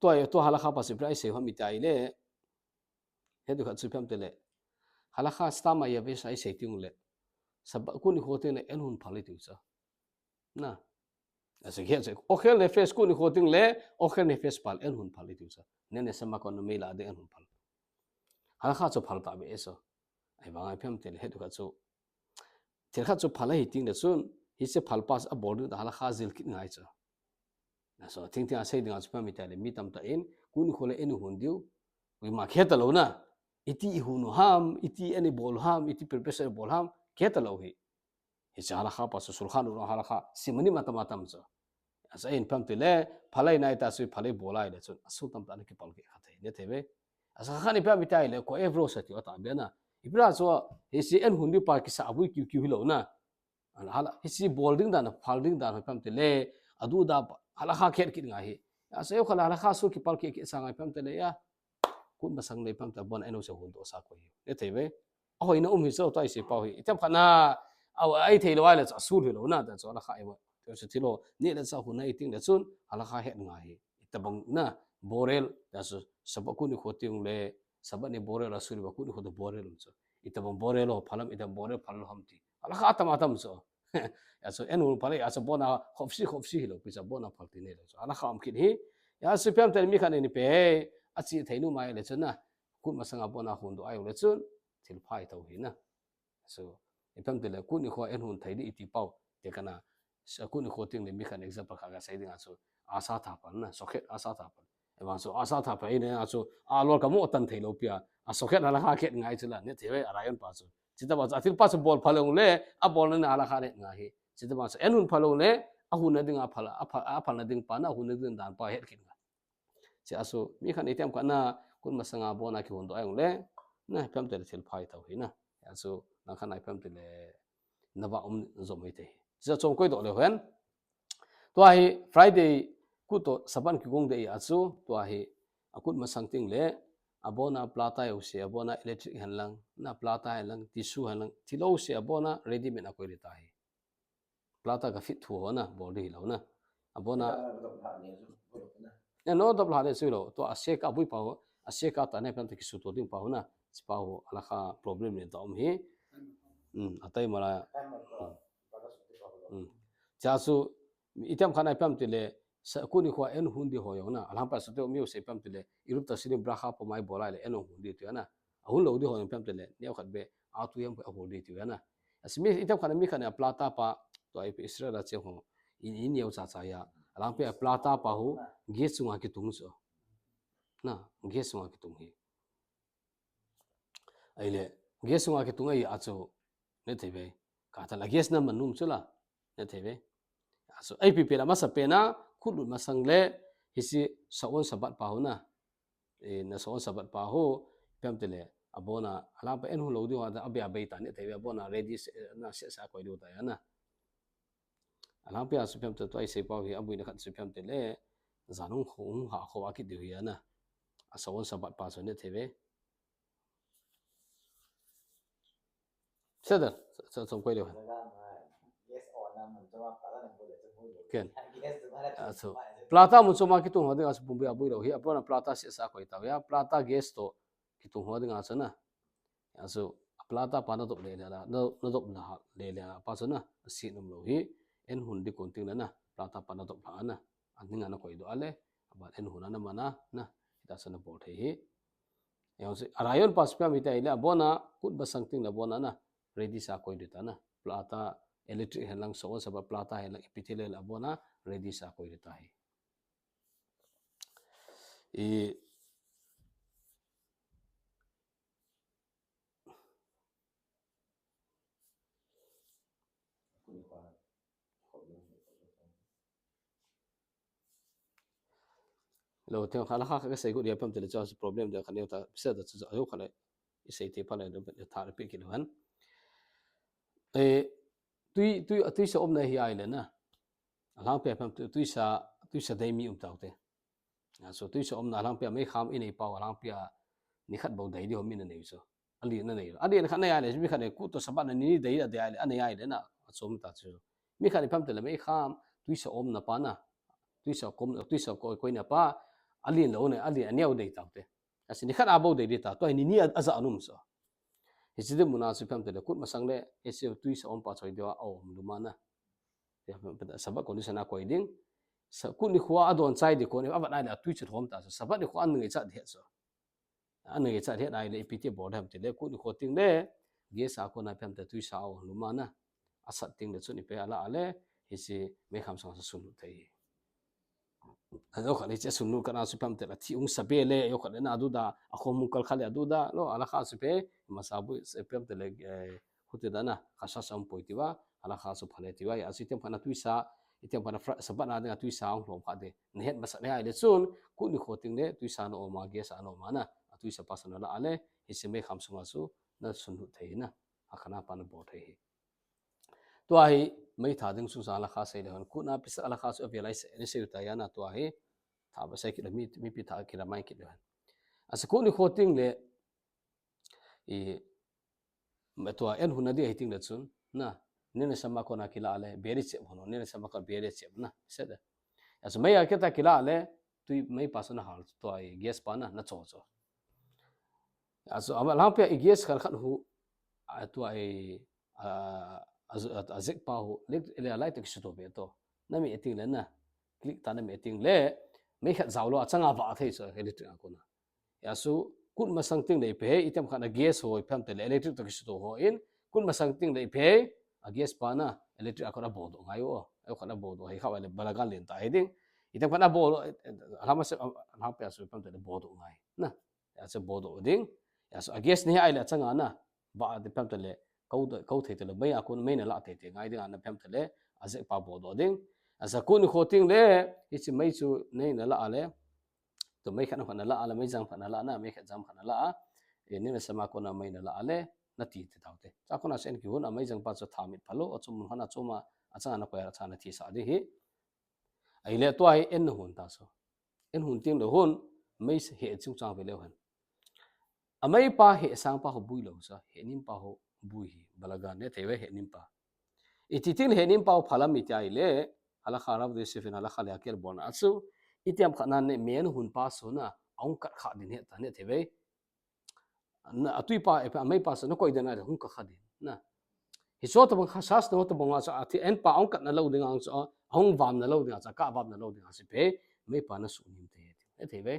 tua, tua halakha pa chu ipi ham isei ham itile. Hetu khat chu ipi ham itile. Halakha stam a ya ve sa isei teng le. Sabbath kun nikho teng le en hun phal i tiu chu. Na. Asa khe chu. Ochel nefesh kun nikho teng le, ochel nefesh phal en hun phal i tiu chu. Nene sama kon mei la de en hun phal. Halakha chu phal ta be e chu. Ahivang a ipi ham itile hetu khat chu. Thil khat chu phal ahi teng le chun, hiche phal pa chu abol ding ta halakha jil kit ngai chu. Na so, thing thing a sei ding a chu ipi ham itile mi tamtah in, kun nikho le en i hun diu. Koima khe ta lou na. Iti i hun u ham, iti en i bol u ham, iti preparation i bol u ham, khe ta lou hi. Hiche halakha pa chu Shulchan Aruch halakha, simanim atam atam chu. Asa in ipi ham itile, phal ahi nai ta chu phal i bol a ile chun, asun tamtah ana kipal keh kha thei, nethei ve. Asa khan ipi ham itile, ko'ev rosh ati u ata be na. Ipi ham chu, hiche en hun diu pa kisa aboi kiu kiu hi lou na. Hala, hiche bol ding dan, phal ding dan, ipi ham itile, adu da, halakha khet kit ngai hi. Asa yo khala halakha su kipal keh keh sa ngai ipi ham itile ya. Kun masang le ipi ham itile abon a en u chu hun doh sa koi hi. Nethei ve. Ahoina um hi chu tua isei pau hi. Item khat na, a, ahi thei lou a ile chu asun hi lou na, ta chu halakha i ve. Tua chu thilo, ni le cha hun a i teng le chun, halakha het ngai hi. Itobang na, borel, ta chu Sabbath kun nikho teng le, Sabbath ni borel a suri ba kun nikho toh borel um chu. Itobang borel lo, phal ham, itobang borel phal lo ham ti. Halakha atam atam chu. Ya chu en hun phal, ya chu abon a khopsi, khopsi hi lou, pi chu abon a phal ti nei lou chu. Halakha um kit hi. Ya chu ipi ham itile mi khat in ipi, achi thei nom a ile chun na. Kun masang a abon a hun doh a ile chun. Thil phai tho hi na. So, ipi ham itile, kun nikho en hun thei ding iti pau. Te kana, sa kun nikho teng le mi khat example khat kasei ding a chu, asa tha phal na, sokhet asa tha phal. Ahivang chu, asa tha phal ina a chu, a lol kamu tan thei lou pi a, a sokhet halakha khet ngai chu la, nethei ve a ra'ayon pa chu. Chuti pa chu, a thil pa chu bol phal lou le, abol na halakha het ngai hi. Chuti pa chu, en hun phal lou le, ahun na ding a phal, aphal, aphal na ding pa na, ahun na ding dan pa het kit ngai. Chuti a chu, mi khat in item khat na, kun masang a abon a kihun doh a ile, na, ipi ham itile thil phai tho hi na. Ya chu, nang khat na ipi ham itile, na va um jom hi te hi. Chuti a chu koi doh le hen. Tua hi Friday kut toh Sabbath kigong ding a chu, tua hi, akut masang teng le, abon a plata jouse, abon a electric hen lang, na plata hen lang, tissue hen lang, thil jouse abon a ready made a koi ding ta hi. Plata ka fit thu ho na, bol ding hi lou na. Abon a. Ya, no dop lha le chu lou. Tua a seka bui pa ho, a seka ta ne ipi ham itile kisuto ding pa ho na. Chi pa ho, halakha problem le ta um hi. Hmm, atai mala. Hmm. Chuti a chu, item khat na ipi ham itile, sa, kun nikho en hun ding ho jong na. Alhangpi a sute mi jouse ipi ham itile, Eruv Tavshilin bracha pumai bol a ile en hun ding tiu ana. Ahun lou ding ho jong ipi ham itile, neo khat be, a tu jong ahul ding tiu ana. Asa mi, item khat na mi khat na plata pa, tua ipi Israel a che ho, in, in neo cha cha ya. Alhangpi a plata pa ho, gas chunga kitung chu. Na, gas chunga kitung hi. Ahile, gas chunga kitung ahi a chu, nethei ve. Ka ta la gas na man nom chu la, nethei ve. A chu, ipi pen a masa pen a, khut lut masang le, hiche Sha'on Shabbat pa ho na. E, na Sha'on Shabbat pa ho, ipi ham itile, abon a, alhangpi a en hun lou ding ho, a be a bei ta, nethei ve, abon a ready se, na se sa koi ding ta ya na. Alhangpi a chu ipi ham itile, tua isei pau hi, aboina khat chu ipi ham itile, jan hung kho, hung ha kho a kit ding hi ana. A Sha'on Shabbat pa chu nethei ve. Seder, sa, sa, sa, koi ding. Ken. A chu, plata mun chom a kitung ho ding a chu pumpi aboi lou hi, abon a plata se sa koi tau ya, plata gas toh kitung ho ding a chu na. A chu, plata pa na dop le le la, na, na dop na le le pa chu na, se nom lou hi, en hun ding kon teng le na, plata pa na dop la na. Aning ana koi doh a le, aban en hon ana mana, na, hita sa na bol thei hi. Yang se, a rayon pa spam hita ile, abona, kut masang ting le abona na, ready sa koi doh ta na. Plata, electric hen lang so, sa ba plata hen lang ipi thei le abona, ready sa koi doh ta hi. I, Lo, te khala kha ka sei ko dia pam te le cha problem dia kha ne ta, bisa da cha, ayo kha le, i sei te pa le, tha le pi ki lo han. E, tui, tui, tuisa omna hi ai le na. Alhangpia pam tu, tuisa, tuisa dei mi um tau te. A, so tuisa omna alhangpia mei kham i nei pau alhangpia ni khat bou dei di ho mi na nei so. Ali na nei. Ali na khat na ai le, mi khat nei ku to sabat na ni dei a dei ai le, a nei ai le na, a chom ta chu. Mi khat ni pam te le mei kham, tuisa omna pa na. Tuisa kom, tuisa koi, koi na pa, ali lo ne, ali a niau dei tau te. Asi ni khat a bou dei di ta, tua hi ni ni a, a za anum so. Hichi di muna chu pam te le, kut masang le, hichi tuisa om pa choi dia, a om lu ma na. Ya, sabat ko ni sa na koi ding. Sa, kut ni khua a don chai di ko ni, a vat ai le, a tui chu thom ta so. Sabat ni khua an ngai cha di het so. An ngai cha het ai le, ipi ti bol ham te le, kut ni khua ting le, gas a ko na pam te tuisa a om lu ma na. A sat ting le chun i pe ala ale, hichi mei kham sang sa sun thei. A zo kha le che sun nu ka na su pam te la thi ung sa be le, yo kha le na du da, a khom mu kal kha le du da, lo ala kha su pe, ma sa bu se pam te le, eh, hu te da na, kha sa sam poi ti wa, ala kha su pha le ti wa, ya si tem kha na tuisa, i tem kha na fra, sabat na de tuisa ong hlom kha de. Ne het ma sa ne ai le chun, kut ni khua ting le, tuisa no ma, gas a no ma na, a tuisa pa sa na la ale, hichi mei kham sunga su, na sun thei na, a kha na pa na bol thei hi. Tua hi, mei tha ding chu sa ala kha sei le hon, kut na pisa ala kha chu a ve lai se, ni sei ta ya na tua hi, tha ba sei ki la mi, mi pi tha ki la mai ki le hon. A sa kut ni khua ting le, i, ma tua en hun na di ai ting le chun, na, ni na sama ko na ki la le, beri che hon, ni na sama ko beri che na, se de. A sa mei a ke ta ki la le, tui mei pa sa na hal, tua i gas pa na, na cho cho. A so, ama lang pia i gas khan khan hu, a tua i, a, a, a, a zek pa hu, lek, ele a lai te ki su to be to. Na mi eting le na, click ta na mi eting le, mei khat zau lo, a changa va thei so, electric a ko na. Ya su, kut masang ting le i pe, i tem khan a gas ho, i pam te le, electric to ki su to ho in, kut masang ting le i pe, a gas pa na, electric a ko na bo do ngai o, a ko na bo do, hei kha le balagan len ta hei ding. I tem khan a bo do, a lam se, a lam pia su, i pam te le bo do ngai. Na, Ya chu bo do ding. Ya chu a gas ni ai le changa na. Ba de pem te le. Ko do, ko thei te le. Mei a kun mei na la te te ngai ding a na pem te le. A zek pa bo do ding. A sa kun kho ting le. Hichi mei chu nei na la a le. To mei khat na khat na la a le. Mei jang khat na la na. Mei khat jang khat na la a. E ni na sama ko na mei na la a le. Na ti te tau te. Cha ko na sen ki hun a mei jang pa chu tha mit pha lo. A chu mun khan a chu ma. A changa na ko ya cha na ti sa ding hi. Ahile tua hi en na hun ta so. En hun ting le hun, mei he ching chang ve le hen. A mei pa he sang pa ho bui lo sa, he nim pa ho bui hi, balagan ne thei ve he nim pa. I ti ting le he nim pa ho phalam i ti ahile, halakha rav de sefin halakha le akel bon a chu, i tiam kha na ne men hun pa so na, aung kat kha din he ta ne thei ve. Na, a tui pa, e pa, a mei pa sa, na koi den a, hung ka kha din. Na. Hi so ta bang kha sas na ta bang a sa, a thi en pa ong kat na lo ding ang sa, ong vam na lo ding a sa, ka vam na lo ding a si pe, mei pa na su nim te. E thei ve.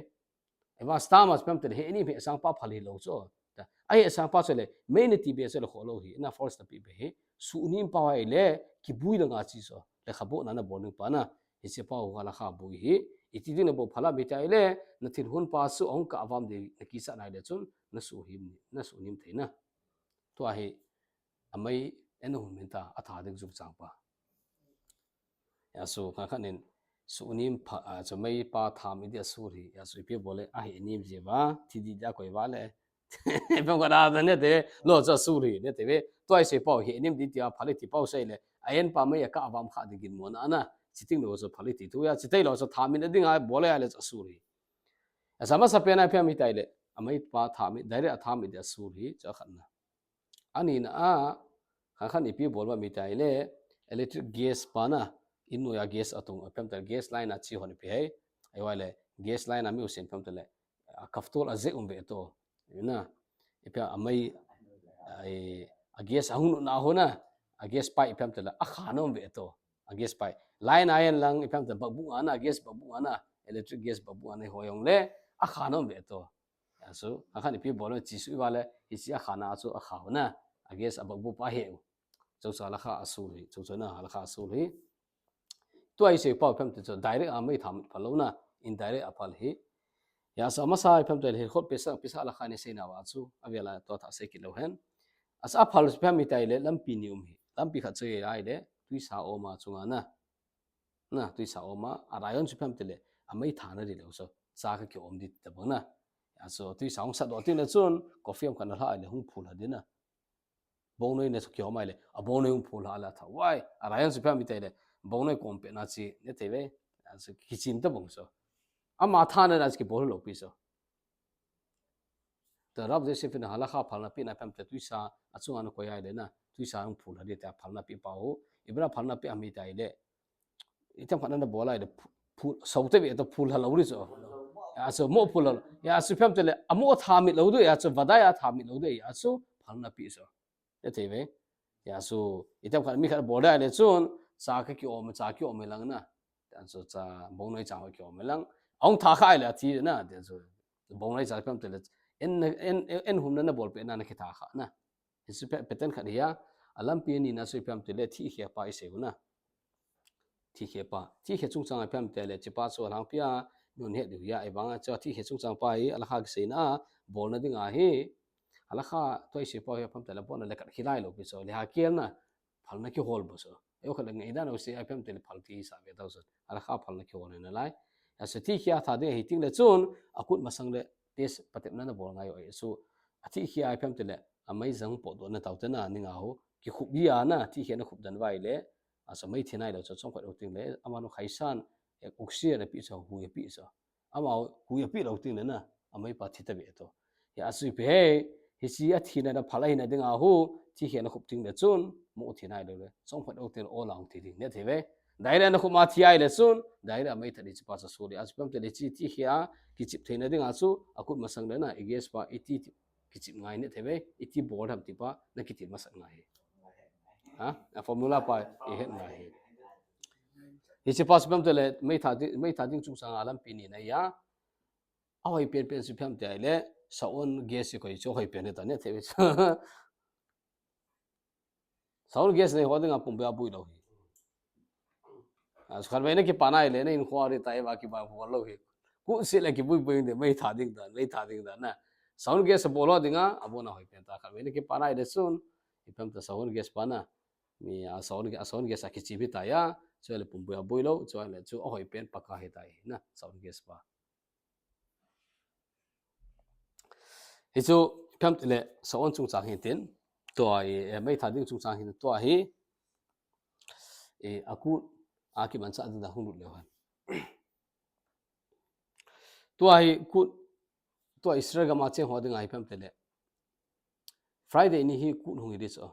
E va sta mas pem te he ni he sang pa phal hi lo so. Ta. Ai sang pa so le, mei ni ti be so le kho lo hi, na force ta pi be hi. Su nim pa ai le, ki bui dang a chi so. Le kha bo na na bo ning pa na. Hichi pa hu halakha bui hi. I ti ding na bo phalam i ti ahile, na thil hun pa su ong ka avam de na kisa nai le chun, na su him ni, na su nim thei na. Tua hi, a mei en hun min ta, a tha ding zuk chang pa. Ya su, kha kha nin, su nim pa, a, chu mei pa tham i dia su ri, ya su i pi bo le, a he nim je va, thi di dia koi va le, Pem ka da ne te, lo cha su ri ne te ve. Tua i sei pau he nim di tia phali ti pau sei le. A en pa mei a ka avam kha di gin mo na na. Chi ting lo so phali ti tu ya, chi tei lo so tha min a ding a bo le a le cha su ri. A sa ma sa pe na pem i tai le. A mei pa tha mi, direct a tha mi dia su ri cha khan na. Ani na a, khan khan i pi bol ba mi tai le. Electric gas pa na, in no ya gas a tung, a pem ta gas line a chi hon i pi hei. Ai wa le, gas line a mi u sin pem ta le. A kaftol a zek um ve to. Ina, i pia a mei, ai, a gas a hung na ho na, a gas pipe i piam te la, a kha na um ve to. Gas pipe. Line a hin lang, ipi ham itile bakbuk a na, gas bakbuk a na, electric gas bakbuk a na, hoi jong le, akha nom ve to. Achu, akhan ipi bol le, chi sui vale, hichi akha na chu akha na, a gas a bakbuk pa he u. Chu chu halakha a sul hi, chu chu na halakha a sul hi. Tua isei pau ipi ham itile chu direct a mei tha mit phal lou na, indirect a phal hi. Hijeh a chu amasa ipi ham itile hi khut pisa, pisa halakha ni sei nauva chu, avel a tua tha sei kit lou hen. Achu aphal ipi ham itile lampi ni um hi. Lampi khat chu ahile, tuisa um a chunga na. Na, tuisa um a, a rayon chu ipi ham itile, amei tha na di lou chu, cha ka ki um di tabang na. Achu, tuisa hung sat doh teng le chun, coffee ham khat na lha le hung phul lha di na. Bongnoi na chu ki um a le, a bongnoi hung phul lha le tha. Wai, a rayon chu ipi ham itile, bongnoi kom pe na chi, ne thei ve. Achu, kichim tabang chu. Ama tha na na chu kibol lou pi chu. Tua Rav Yosef in halakha phalna pi na ipi ham itile tuisa, achunga na koi ahile na, tuisa hung phul lha di tia phalna pi pa u. Ipi ham itile phalna pi ham itile. Itam khat na bol ahile, phu-, phul, sau te ve to phul lha lou di chu. Hijeh a chu mo phul lha. Hijeh a chu ipi ham itile, amo tha mit lou di, hijeh a chu vadai a tha mit lou di, hijeh a chu phalna pi chu. Te thei ve. Hijeh a chu, itam khat mi khat bol le chun, cha ka ki um, cha ki um lang na. Hijeh a chu cha, bongnoi cha ki um lang. Ahung tha kha le athi na, hijeh a chu, bongnoi cha ipi ham itile, en, en, en, en hum na na bol pe na na ki tha kha na. Hichu pe, peten khat hi a, a lampi ni na chu ipi ham itile, thihkhia pa isei u na. Thihkhia pa. Thihkhia chungchang a ipi ham itile, chi pa chu alhangpi a, nun het diu hi a, ahivang a chu thihkhia chungchang pa hi, halakha kisei na, bol na ding ahi. Halakha, tua isei pau hi ipi ham itile, bol na le kat khilai lou pi chu, le ha kel na, phalna kihol bou chu. Eiho khat le ngaidan u sei ipi ham itile phal ti sa ve tau chu. Halakha phalna kihol na lai. Achu thihkhia tha ding ahi teng le chun, akut masang le test patepna na bol ngai u ahi. Achu, athihkhia ipi ham itile, amei jang potdoh na tau te na, ni nga ho. Kikhup hi a na, thihkhia na khup dan uva le. Achu mei thi nai lou chu, chomkhat lou teng le, ama nu khaisan, eh, oxygen api chu, hui api chu. Ama hui api lou teng le na, amei pa thi ta ve to. Hijeh a chu ipi he, hichi athina na phal ahina ding a hu, thihkhia na khup teng le chun, mo thi nai lou le, chomkhat lou teng le, o lang thi ding, ne thei ve. Direct na khup ma thi ahile chun, direct a mei tha di chi pa chu sul di. Achu ipi ham itile chi thihkhia, kichip theina ding a chu, akut masang le na, i gas pa, iti kichip ngai ne thei ve, iti bol ham ti pa, na kiti masat ngai hi. Ha? A formula pa, i het ngai hi. Hichi pa chu ipi ham itile, mei tha di, mei tha ding chungchang a lampi ni na hi a. Ahoi pen pen chu ipi ham itile, saon gas hi koi chu hoi pen ta ne thei ve. Saon gas nei ho ding a pumpi a bui lou hi. Achu khat ve na kipan ahile, na in kho ri ta e va kiba bol lou hi. Kut se le kibui bui de, mei tha ding dan, mei tha ding dan na. Saon gas bol ho ding a, abon a hoi pen ta khat ve na kipan ahile chun. Ipi ham itile saon gas pa na. Mi a saon, a saon gas a kichip hi ta ya. Chu le pumpi a bui lou, chu le chu ahoi pen pa ka hi ta hi na, saon gas pa. Hichu, ipi ham itile, saon chungchang hin tin. Tua hi, eh, mei tha ding chungchang hin tua hi. Eh, akut, a kimanchah ding dan hung lut leu hen. Tua hi kut, tua Israel gam a cheng ho ding a ipi ham itile. Friday ni hi kut hung hi di chu.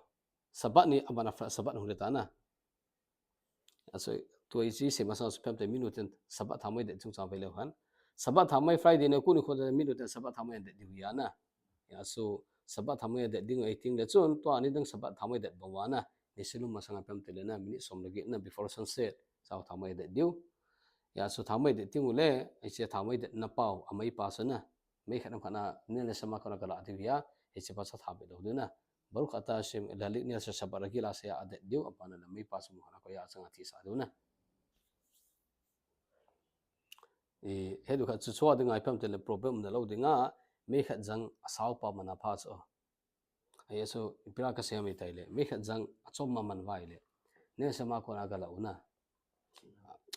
Sabbath ni abana Fri-, Sabbath hung hi ta na. Achu, tua ichi sei masa chu ipi ham itile mi nu ten Sabbath thamai det chungchang ve leu hen. Sabbath thamai Friday ni kut ni kho te mi nu ten Sabbath thamai det diu hi a na. Achu, Sabbath thamai det ding ahi teng le chun, tua ni dang Sabbath thamai det bang uva na. Ni selum masang a ipi ham itile na, minute som le get na before sunset. Chu thamai det diu. Achu thamai det teng u le, hiche thamai det na pau, amei pa chu na. Mei khat nam khat na, nel neshama kona kala diu hi a, hiche pa chu tha be lou diu na. Baruch ata Hashem, Lahadlik Nir Shabbat Ragila sei a det diu, abana le mei pa chu mo khat na koi a chang a thi sa diu na. I, he du khat chu chua ding a ipi ham itile problem na lou ding a, mei khat jang asao pa mana pha chu. Ahi chu, ipi a ka sei ham itile, mei khat jang achom ma man uva ahile. Neshama kona kala u na.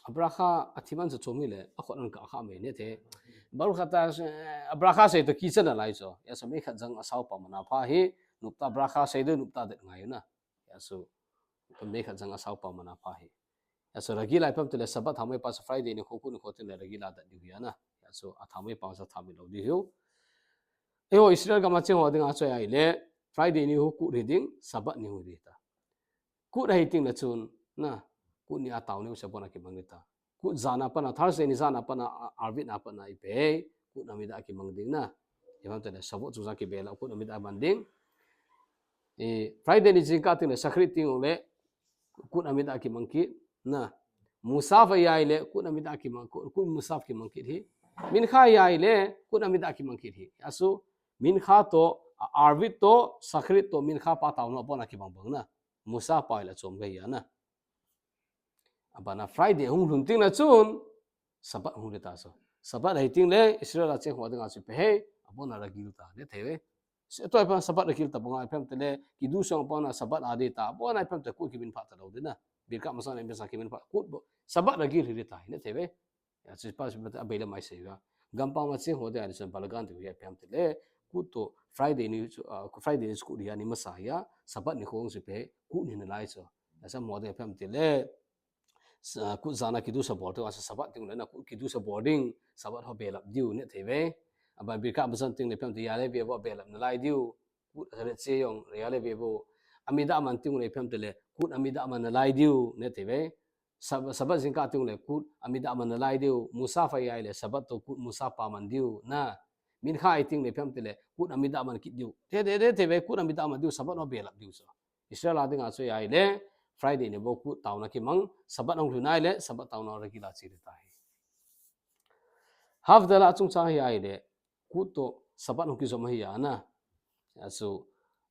Abraha, athi man chu chom hi le, akhut an ka kha mai ne the. Baruch ata, eh, Abraha sei to kichan a lai chu. Ahi chu, mei khat jang asao pa mana pha hi, nupta Abraha sei diu, nupta det ngai u na. Ahi chu, mei khat jang asao pa mana pha hi. Ahi chu, Ragila ipi ham itile Sabbath thamai pa chu Friday ni kho kut ni kho teng le Ragila det diu hi a na. Ahi chu, athamai pa chu tha mi lou diu hi u. Eiho Israel gam a cheng ho ding a chu ahile, Friday ni hu kut hi ding, Sabbath ni hu hi ta. Kut ahi teng le chun, na, kut ni a tao ni u se bon a kimang ni ta. Kut jan a pat a, Thursday ni jan a pat a, a, Arvit a pat a ipi he, kut amit a kimang ding na. Ipi ham itile, Shavuot chu ja kibe la, kut amit a man ding. I, Friday ni jingkah teng le, Shachrit teng u le, kut amit a kimang kit. Na. Musaf ahi le, kut amida kimang, kut, kut musaf kimang kit hi. Mincha ahi le, kut amida kimang kit hi. Asu, mincha to, a, arvit to, shacharit to, mincha pa taona abona kimang bang na. Musaf pa ahi le chom ga hi na. Abana Friday hung lhun teng le chun, Sabbath hung le ta so. Sabbath ahi teng le, Israel a cheng ho dinga chu ipi he, abona ragil ta, ne thei ve. Se to ipi Sabbath ragil ta banga ipi ham tile, kiddush song abona Sabbath a ding ta, abona ipi ham tile kut kimin pha ta lou ding na. Birkat hamazan ipi sa kimin pha, kut bo, Sabbath ragil hi le ta, ne thei ve. Ya, chu pa, chu pa, abei le mai sei va. Gampam a cheng ho dinga, ni son balagan tu ya ipi ham tile, kut to Friday ni, ah, Friday ni kut dia ni masa ya, Sabbath ni khong chu ipi he, kut ni na lai so. Ya, sa mo de ipi ham tile, Sa-, kut jan a kiddush abol teng, asa Sabbath teng le na kut kiddush abol ding, Sabbath ho belap diu, ne thei ve. Aba birkat hamazan teng le ipi ham tile ya'aleh veyavo belap nalai diu, kut shacharit che jong ya'aleh veyavo. Amida aman teng le ipi ham tile, kut amida aman nalai diu, ne thei ve. Sab-, Sabbath jingkah teng le, kut amida aman nalai diu, musaf ahi le, Sabbath to kut musaf pa man diu, na. Mincha ahi teng le ipi ham tile, kut amida aman kit diu. Te, te, te, thei ve, kut amida aman diu, Sabbath ho belap diu so. Israel a dinga chu ahi le, Friday ni bou kut taona kimang, Sabbath hung lhun ahi le, Sabbath taona ragil a che ding ta hi. Havdalah chungchang hi ahi le, kut to Sabbath hung kijom ahi a na. Asu,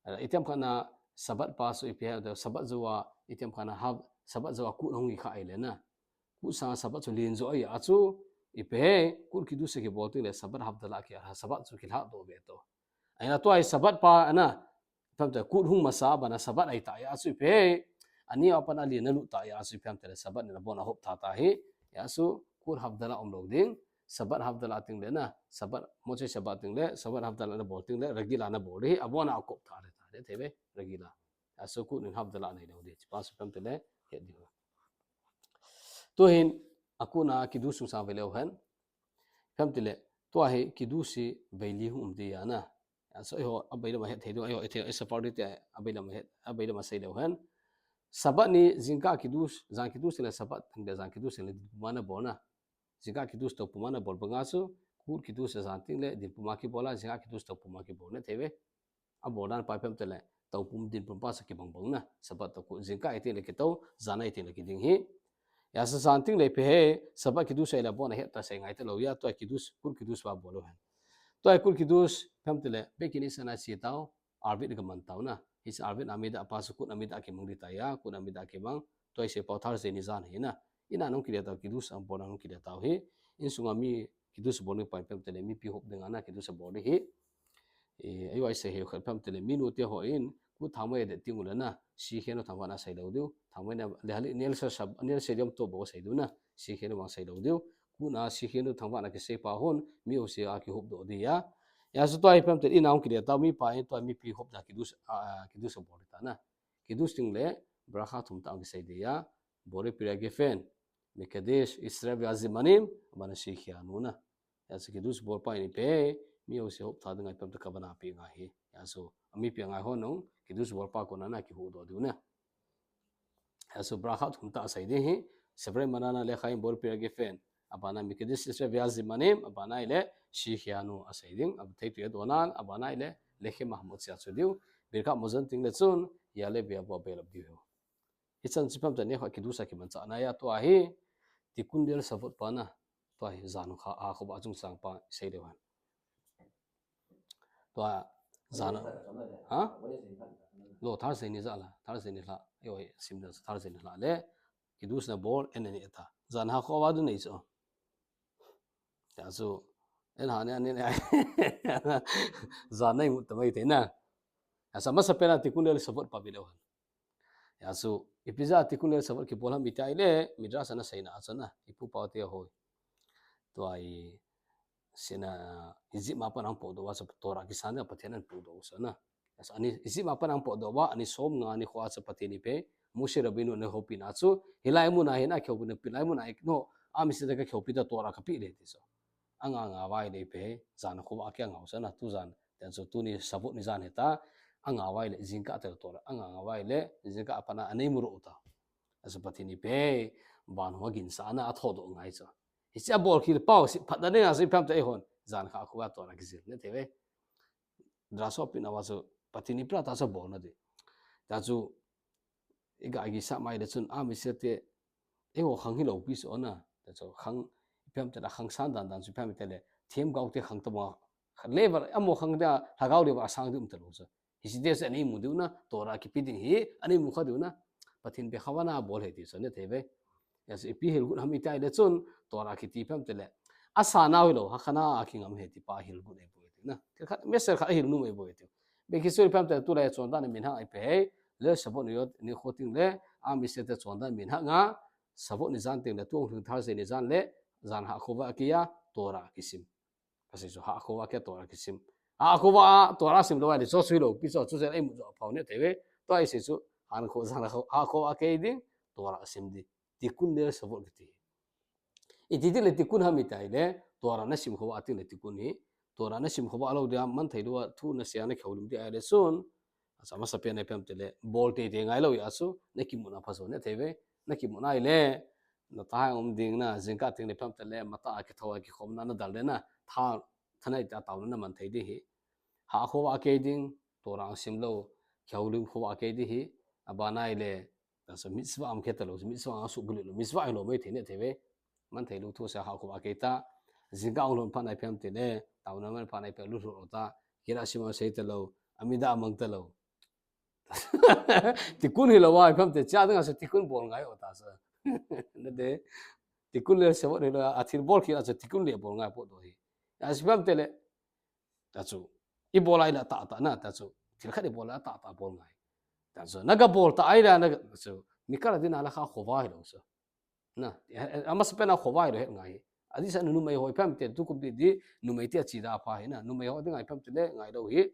eh, itiham khat na Sabbath pa chu ipi he, Sabbath jou a, itiham khat na Hav-, Sabbath jou a kut hung hi kha ahi le na. Kut sanga Sabbath chu len jo ahi a chu, ipi he, kut kiddush kibol teng le, Sabbath Havdalah ki a, Sabbath chu kilha doh ve to. Ahi na tua hi Sabbath pa a na, Ipi ham tile kut hung masa bana Sabbath ahi ta ya chu ipi he. Ani a pan ali na lut ta ya chu ipi ham tile Sabbath ni na abona hop tha ta hi. Ya chu kut Havdalah um lou ding. Sabbath Havdalah teng le na. Sabbath, Motzei Shabbat teng le, Sabbath Havdalah na bol teng le, ragil a na bol ding hi. Abona akop tha le ta. Le thei ve, ragil a. Ya chu kut ni Havdalah nei lou ding. Chi pa chu ipi ham tile, het ding. Tu hin, akut na kiddush sung sang ve leu hen. Ipi ham tile, tua hi kiddush hi vei li hung um ding ahi na. Ya, so, eiho, abei lam a het thei diu, eiho, eiho, Sephardi te, abei lam a het, abei lam a sei leu hen. Sabbath ni, jingkah kiddush, jan kiddush le Sabbath, teng le jan kiddush le din puma na bol na. Jingkah kiddush to puma na bol banga chu, kut kiddush jan teng le din puma kibol a, jingkah kiddush to puma kibol ne thei ve. Abol dan pa ipi ham tile, to pum din pum pa sa kibang bang na. Sabbath to kut jingkah ahi teng le kito, jan ahi teng le kiding hi. Ya sa jan teng le ipi he, Sabbath kiddush ahi le abona het ta sei ngai ta lou ya, tua kiddush, kut kiddush pa bol lou hen. Tua kut kiddush, ipi ham tile, beit knesset a che tau, arvit kaman tau na. Hiche arvit amida pa chu kut amida kimang ding ta ya, kut amida kimang, tua hi sei pau Thursday ni jan hi na. In a hung kile tau kiddush, abol a hung kile tau hi. Insung a mi kiddush bol ni pa ipi ham tile, mipi hop ding a na kiddush bol ding hi. Eh, ahi a sei hi khat ipi ham tile, mi nu te ho in, kut thangvah a det teng u le na, sikhen u thangvah na sei lou diu. Thangvah na, le hali, Neil Sel Sab-, Neil Sel Yom Tov bou sei diu na, sikhen u vang sei lou diu. Kut na sikhen u thangvah na kisei pa hon, mi ho se a kihop doh ding ya. Ya chu tua hi ipi ham tile, in a hung kile tau mi pa in tua mipi hop na kiddush, a, a, kiddush bol ta na. Kiddush teng le, bracha thum ta hung kisei ding ya. Borei peri hagafen, mekadesh, et sarav ve'azimim, abana shechianu na. Ya chu kiddush bol pa in ipi he, mi ho se hop tha ding a ipi ham tile kavana pe ngai hi. Ya chu, amipi ngai hon nung, kiddush bol pa kona na kihuhdoh diu na. Ya chu, bracha thum ta asei ding hi, shevarei manana lechaim borei peri hagafen, abana mekadesh et sarav ve'azimim, abana ile, shechianu asei ding, ab thei tu ya donan, abana ile, lechem hamotzi a chu diu, birkat hamazon teng le chun, ya'aleh veyavo abelap diu. Hichan chu ipi ham tile ni khat kiddush a kimanchah na ya tua hi, Tikkun Leil Shavuot pa na, tua hi jan kha, a, khovah chungchang pa sei leu hen. Tua jan, ha? Lo, Thursday ni ja la, Thursday ni lha, yo, sim da, Thursday ni lha le, kiddush na bol, en ni ta. Jan ha khovah du nei chu. Ya chu, en ha ne, ne, ne. Jan nei mu ta mai te na. Ya sa masa pena Tikkun Leil Shavuot pa ve leu hen. Ya chu, ipi jeh a Tikkun Leil Shavuot kibol ham iti a ile, Midrash a na seina a chu na, ipu ipa te hoi. Tua i, sina, Egypt a pat ahung potdoh uva chu Torah kisan ding a Pathen in ahin puidoh u chu na. Ya chu, ani, Egypt a pat ahung potdoh uva, ani som nga ni kho a chu Pathen in ipi, Moshe Rabbeinu ana houpi na chu, hilai mun a hin akihoupi na, hilai mun a hin, no, ami sina kakihoupi ta Torah kape le ti chu. Anga nga uva ile ipi, jan khovah a kia nga u chu na, tu jan, ten chu tuni Shavuot ni jan hita, anga uva ile, jingkah tel Torah, anga nga uva ile, jingkah a pat a anei mu ro u ta. Achu Pathen in ipi, van hung a ginsahna a thodoh ngai chu. Hiche a bol khel pau, se phat na nei a chu ipi ham tile eihon, jan khat khovah Torah kijil ne thei ve. Drasho pina uva chu, Pathen in ipi ta chu bol na di. Ta chu, i ga gisah mai le chun, a mi se te, Eiho khang hilou pi chu na. Tachu khang, ipi ham itile khang san dan dan chu ipi ham itile, themgao te khang tobang. Level, amaho khang dia, lhagao level asang ding um talou chu. Hiche dia chu ana imu diu na, Torah kipe ding hi, ana imu kha diu na. Pathen bekhavana bol ahi ti chu, nethei ve. Hijeh a chu ipi hilgot ham iti le chun, Torah kiti ipi ham itile, asa nau hilou, hakhana a kingam ahi ti pa hilgot ahibou ti na. Thil khat, message khat ahil nom ahibou ti. Bekisur ipi ham itile, tulai chondan a minhah a ipi ham, Leil Shavuot nikho teng le, Am Yisrael te chondan minhah a, Shavuot ni jan teng le, Tuang Lhung Thursday ni jan le, jan Hakhovah a kei a, Torah kisim. Kasei chu Hakhovah a kei a Torah kisim. Hakhovah a Torah sim lou ahile, chu chu hilou pi chu, chu chu imu chu aphau, nethei ve. Tua isei chu, Hakhovah a kei ding, Torah sim ding. Tikkun Leil Shavuot kiti. Iti teng le tikkun ham iti le, Torah nasim khova teng le tikkun hi. Torah nasim khova lou dia, man thei lou a, thu nasei a nakihoulim dia ahile chun. Achu amasapen a ipi ham itile, bol teitei ngai lou ahi chu, nakimutna pha chu, nethei ve, nakimutna ahile, natahai um ding na, jingkah teng le ipi ham itile, matah a kithou a kikhomna nadal le na, tha, thanei ta taona naman thei ding ahi. Hakhovah a kei ding, Torah sim lou, kihoulim khova a kei ding ahi, abana ahile, Tachu mitzvah um khe talou, mitzvah asuh bulhit lou, mitzvah hilou maithei, nethei ve. Man thei lou thu asei a Hakhovah a kei ta. Jingkah ahung lhun phat na ipi ham itile, taona man phat na ipi ham, lulhut lou ta. Kirat Shema sei talou, Amidah mang talou. Tikkun hilou a, ipi ham itile, chea dinga chu tikkun bol ngai u ta chu. Nate, tikkun Leil Shavuot hilou a, athil bol kit a chu tikkun le bol ngai podoh ahi. Achu ipi ham itile, tachu, ibol a ahile tahtah na, tachu, thil khat ibol a tahtah bol ngai. Tachu, naga bol ta ahile, na, chu, mikal a dinga halakha chovah hilou chu. Na, amasapen a chovah hilou het ngai. Adisa numei ho ipi ham itile, tukum didi, numei te ache da pha ahi na, numei ho dinga ipi ham itile, ngai lou ahi.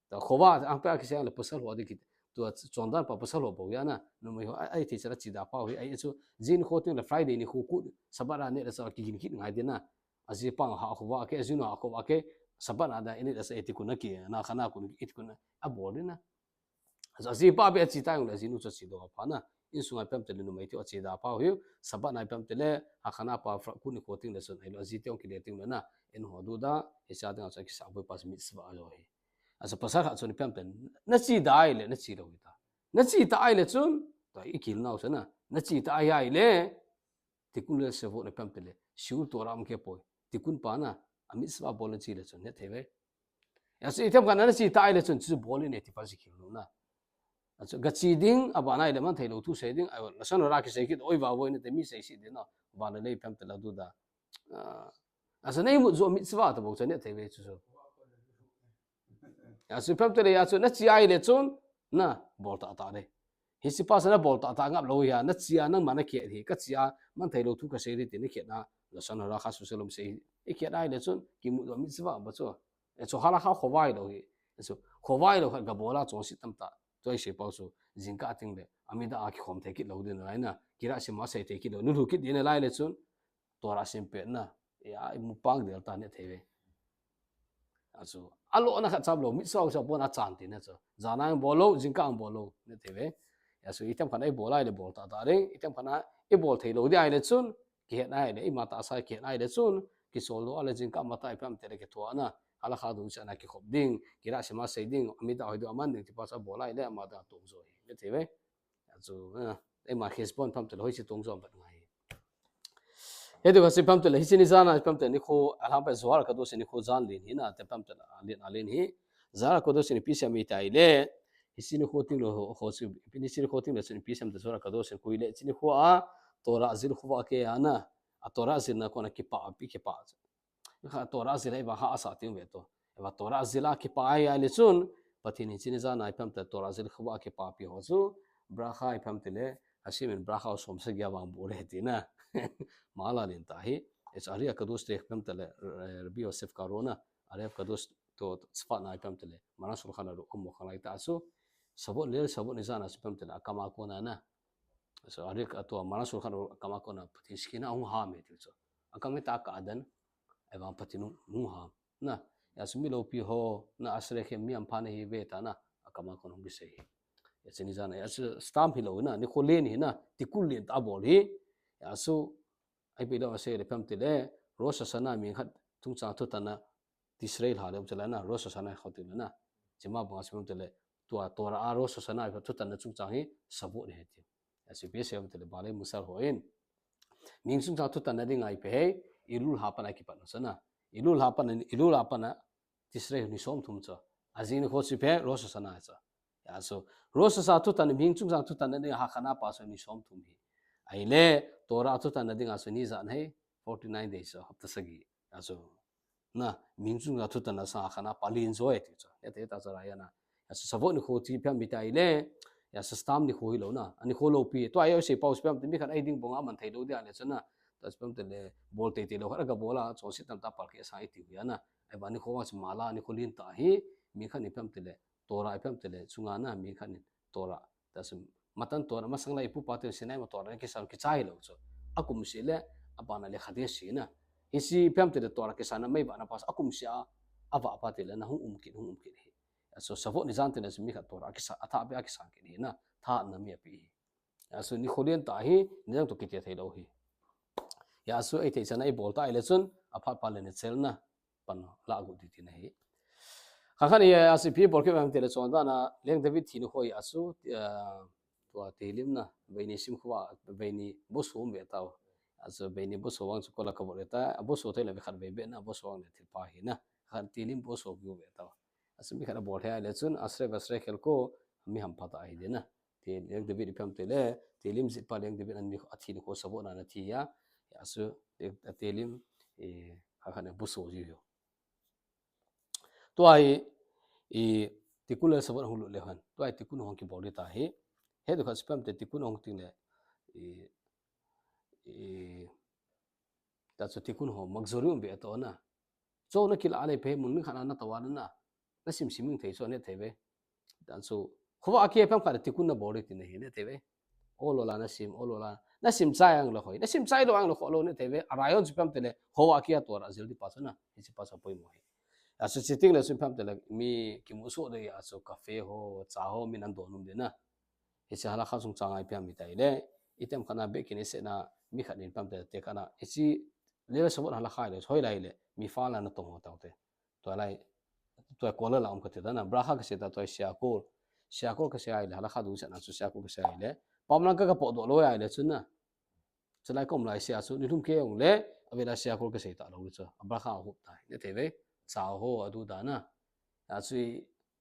Tua chovah, angpa kisei le pasal ho ding kiti. Tua chondan pa pasal ho bou ahi na, numei ho, a, athei chan a che da pha ahi, ahi chu, jing nikho teng le Friday nikho khu, Sabbath a neh le chah kigin kit ngai ding na. Ajipa Hakhovah a kei, ajinu Hakhovah a kei, Sabbath a da ineh le chah tikkun a kei, na khana kun tikkun a bol ding na. Ajipa beh ache ta jongle, ajinu chu ache doh a pha na. Insunga ipi ham itile numei te ache da pha ahi, Sabbath a ipi ham itile, hakhana pa Friday nikho teng le chun, ahilou, aji te jong kile teng le na, in ho du da, hiche dinga chu akisah boi pa chu mitzvah ahi. Achu pasal khat chun ipi ham itile, nache da ahile, nache lou hita. Nache ta ahile chun, tua ikil nau chu na, nache ta ahi ahile, Tikkun Leil Shavuot na ipi ham itile, Shiur Torah um khe poi. Tikkun pa na, amitzvah bol nache le chun, nethei ve. Achu itiham khat na nache ta ahile chun, chu bol in e ti pa chu kihil lou na. Achu gache ding, abana ahile man thei lou thu sei ding, ahi, lashon hara kisei kit, oi va voi nate mi sei sei ding na, vana lei ipi ham itile du da. Ah, achu na imut chu mitzvah tabou chu, nethei ve chu chu. Achu ipi ham itile, achu nache ahile chun, na, bol tahtah ding. Hiche pa chu nabol tahtah ngap lou ahi a, nache a nangma nakhet hi, kache a, man thei lou thu kasei ding ti nakhet a, lashon hara chas v'shalom sei, ikhet ahile chun, kimu doh mitzvah ba chu. Achu halakha chovah hilou ahi. Achu, chovah hilou khat gabol a chonset tamtah. Tua isei pau chu, jingkah teng le, Amidah a kikhom thei kit lou ding nalai na, Kirat Shema sei thei kit lou, lulhut kit ding nalai le chun, Torah sim pet na, ya, imu pang del ta, nethei ve. Achu, alo na khat chap lou, mitzvah chu pon achan ti na chu. Jan a jong bol lou, jingkah a jong bol lou, nethei ve. Achu, itiham khat na ibol ahile bol tahtah ding, itiham khat na ibol thei lou ding ahile chun, kihet ahile, ima tahsa kihet ahile chun, kichol doh a le jingkah matah ipi ham itile kithoa na, halakha dungchang a kikhop ding, Kirat Shema sei ding, Amidah hoi ding, aman ding ti pa chu abol ahile, ama dinga tong jo ahi, nethei ve. Achu, eh, eima khesbon ipi ham itile, hoiche tong jo abat ngai. Hiti kha chu ipi ham itile, hiche ni jan a ipi ham itile, nikho, alhangpa Zohar Kadosh nikho jan len hi na, te ipi ham itile, alen, alen hi. Zohar Kadosh in ipi sei em iti le, hiche nikho teng le ho, ho chu, hiche nikho teng le chun ipi sei em iti Zohar Kadosh in, koi le hiche nikho a, Torah zil chovah a kei a na, a Torah zilna kona kipah, ipi kipah. Kha Torah zil a iva ha asa ting ve to. Iva Torah zil a kipah ahi le chun, Pathen in hiche ni jan a ipi ham itile Torah zil chovah a kipah pi ho chu, bracha ipi ham itile, Hashem in bracha som sagi a vang bol e ti na. Mahalal in ta hi. It's Ari HaKadosh te ipi ham itile, eh, Rabbi Yosef Karo na, Ari HaKadosh to Tzfat na ipi ham itile, Maran Shulchan Aruch a um kha lai ta chu, Shavuot le, Shavuot ni jan a chu ipi ham itile, akam a kona na. So, Ari HaKadosh, Maran Shulchan Aruch akam a kona, Pathen Shekhinah hung ham e ti chu. Akam e ta ka adan, ahivang Pathen hung, hung ham. Na, ya chu mi loupi ho, na Asherei Khem mi hampha nahi ve ta na, akam a kona hung kisei hi. Ya chu ni jan a, ya chu stamp hilou na, nikho len hi na, tikkun len tah a bol hi. Ya chu, ipi lou asei le ipi ham itile, Rosh Hashanah mi khat chungchang thutanna, Tishrei lha le um chu la na, Rosh Hashanah kho ti le na. Chima banga chu ipi ham itile, tua Torah a Rosh Hashanah thutanna chungchang hi, Shavuot ni ahi ti. Ya chu ipi sei em itile, Baalei Musar ho in, Mihing chungchang thutanna dinga ipi ham, Elul hapan a kipat u chu na. Elul hapan, Elul hapan a Tishrei ni som thum chu. Ajing nikho chu ipi ham, Rosh Hashanah chu. Ya, so, Rosh Hashanah thutan, mihing chungchang thutanna dinga Hakhanah pa chu ni som thum hi. Ahile, Torah thutanna dinga chu ni ja ahi, forty nine days chu, hapta sagi. Ya, so, na, mihing chungchang thutanna chu Hakhanah pa lin jo ahi ti chu. Ya, te ta chu ra ya na. Ya, so, Shavuot nikho chu ipi ham itia ahile, ya, so, stam nikho hilou na. Ani kho lou pi. Tua hi asei pau chu ipi ham itia mi khat ahi ding banga man thei lou dia le chu na. Tua chu ipi ham itia le, bol teitei lou khat aga bol a, chonset tamtah palkeh asang e ti u ya na. Ahivang nikho vang chu mala, nikho lentah ahi, mi khat in ipi ham itia le, Torah ipi ham itia le, chunga na, mi khat in Torah. Tua chu, Matan Torah, masang lai ipu ipa ten Sinai ma Torah kisan kichai lou chu. Akum seh le, abana le Chodesh na. Hiche ipi ham itia le Torah kisan na mei vahna pa chu, akum seh a, avah pa itia le, na hung um kit, hung um kit hi. Ya, so, Shavuot ni jan itia le, chu mi khat Torah akisa, athah beh a kisan kit hi na, thahatna mi ape hi. Ya, so, nikho lentah ahi, nidang toh kiti thei lou hi. Ya, so, eithei chan a ibol ta ahile chun, aphat phat le nichel na, pan lah gu ti tina hi. Kha khan ya, so, ipi bol kit ham itia le chun dan a, Leng David thi nikho hi, ya, so, ah, tua Tehillim na, veini sim khovah, veini bosu um ve tau. Ya, so, veini bosu vang chu kola ka bol le ta, a bosu thei le ve khat ve be na, bosu vang le thil pha hi na, khan Tehillim bosu kiu ve tau. Ya, so, mi khat abol thei le chun, Ashrei v'ashrei chelko, mi hampha tah ahi ding na. Te Leng David ipi ham itia le, Tehillim jihpa Leng David ani, athi nikho Shavuot na ana thi ya. Ya, so, Te, Tehillim, eh, kha khan bosu ji yo. Tua hi, i, Tikkun Leil Shavuot hung lut le hen. Tua hi Tikkun hung kibol di ta hi. He tu khat ipi ham itia Tikkun hung ting le, i, i, ta chu Tikkun ho, Machzori um ve tau na. Chu na kila le pe mun mi khat na na tawa na. Na sim sim thei chu ne thei ve. Dan chu, khovah a kia ipi ham khat Tikkun na bol di tina hi ne thei ve. O lo la na sim, o lo la. Na sim chai ang lou hoi. Na sim chai lou ang lou kho lou ne thei ve. A rayon chu ipi ham itia le, khovah a kia Torah jil di pa chu na. Hiche pa chu poimo hi. Ya, so, chuti le chu ipi ham itia le, mi kimu soh ding ya, so, cafe ho, cha ho, mi nan don um ding na. Hiche halakha chungchang a ipi ham itia le, item khat na beh kini se na, mi khat in ipi ham itia le, te khat na, hiche Leil Shavuot halakha le, hoilai le, mifal na tong ho tau te. Tua lai, tua kola la um kati ta na, bracha kasei ta tua shakol. Shakol kasei ahile, halakha dungset na chu shakol kasei ahile. Pamlang ka kapoh doh lou ahile chu na. Chulai ka um lai sia chu, nilhum kei ong le, avela shakol kasei ta lou chu. A bracha ahop ta, ne thei ve. Cha ho, adu da na. Ya chu,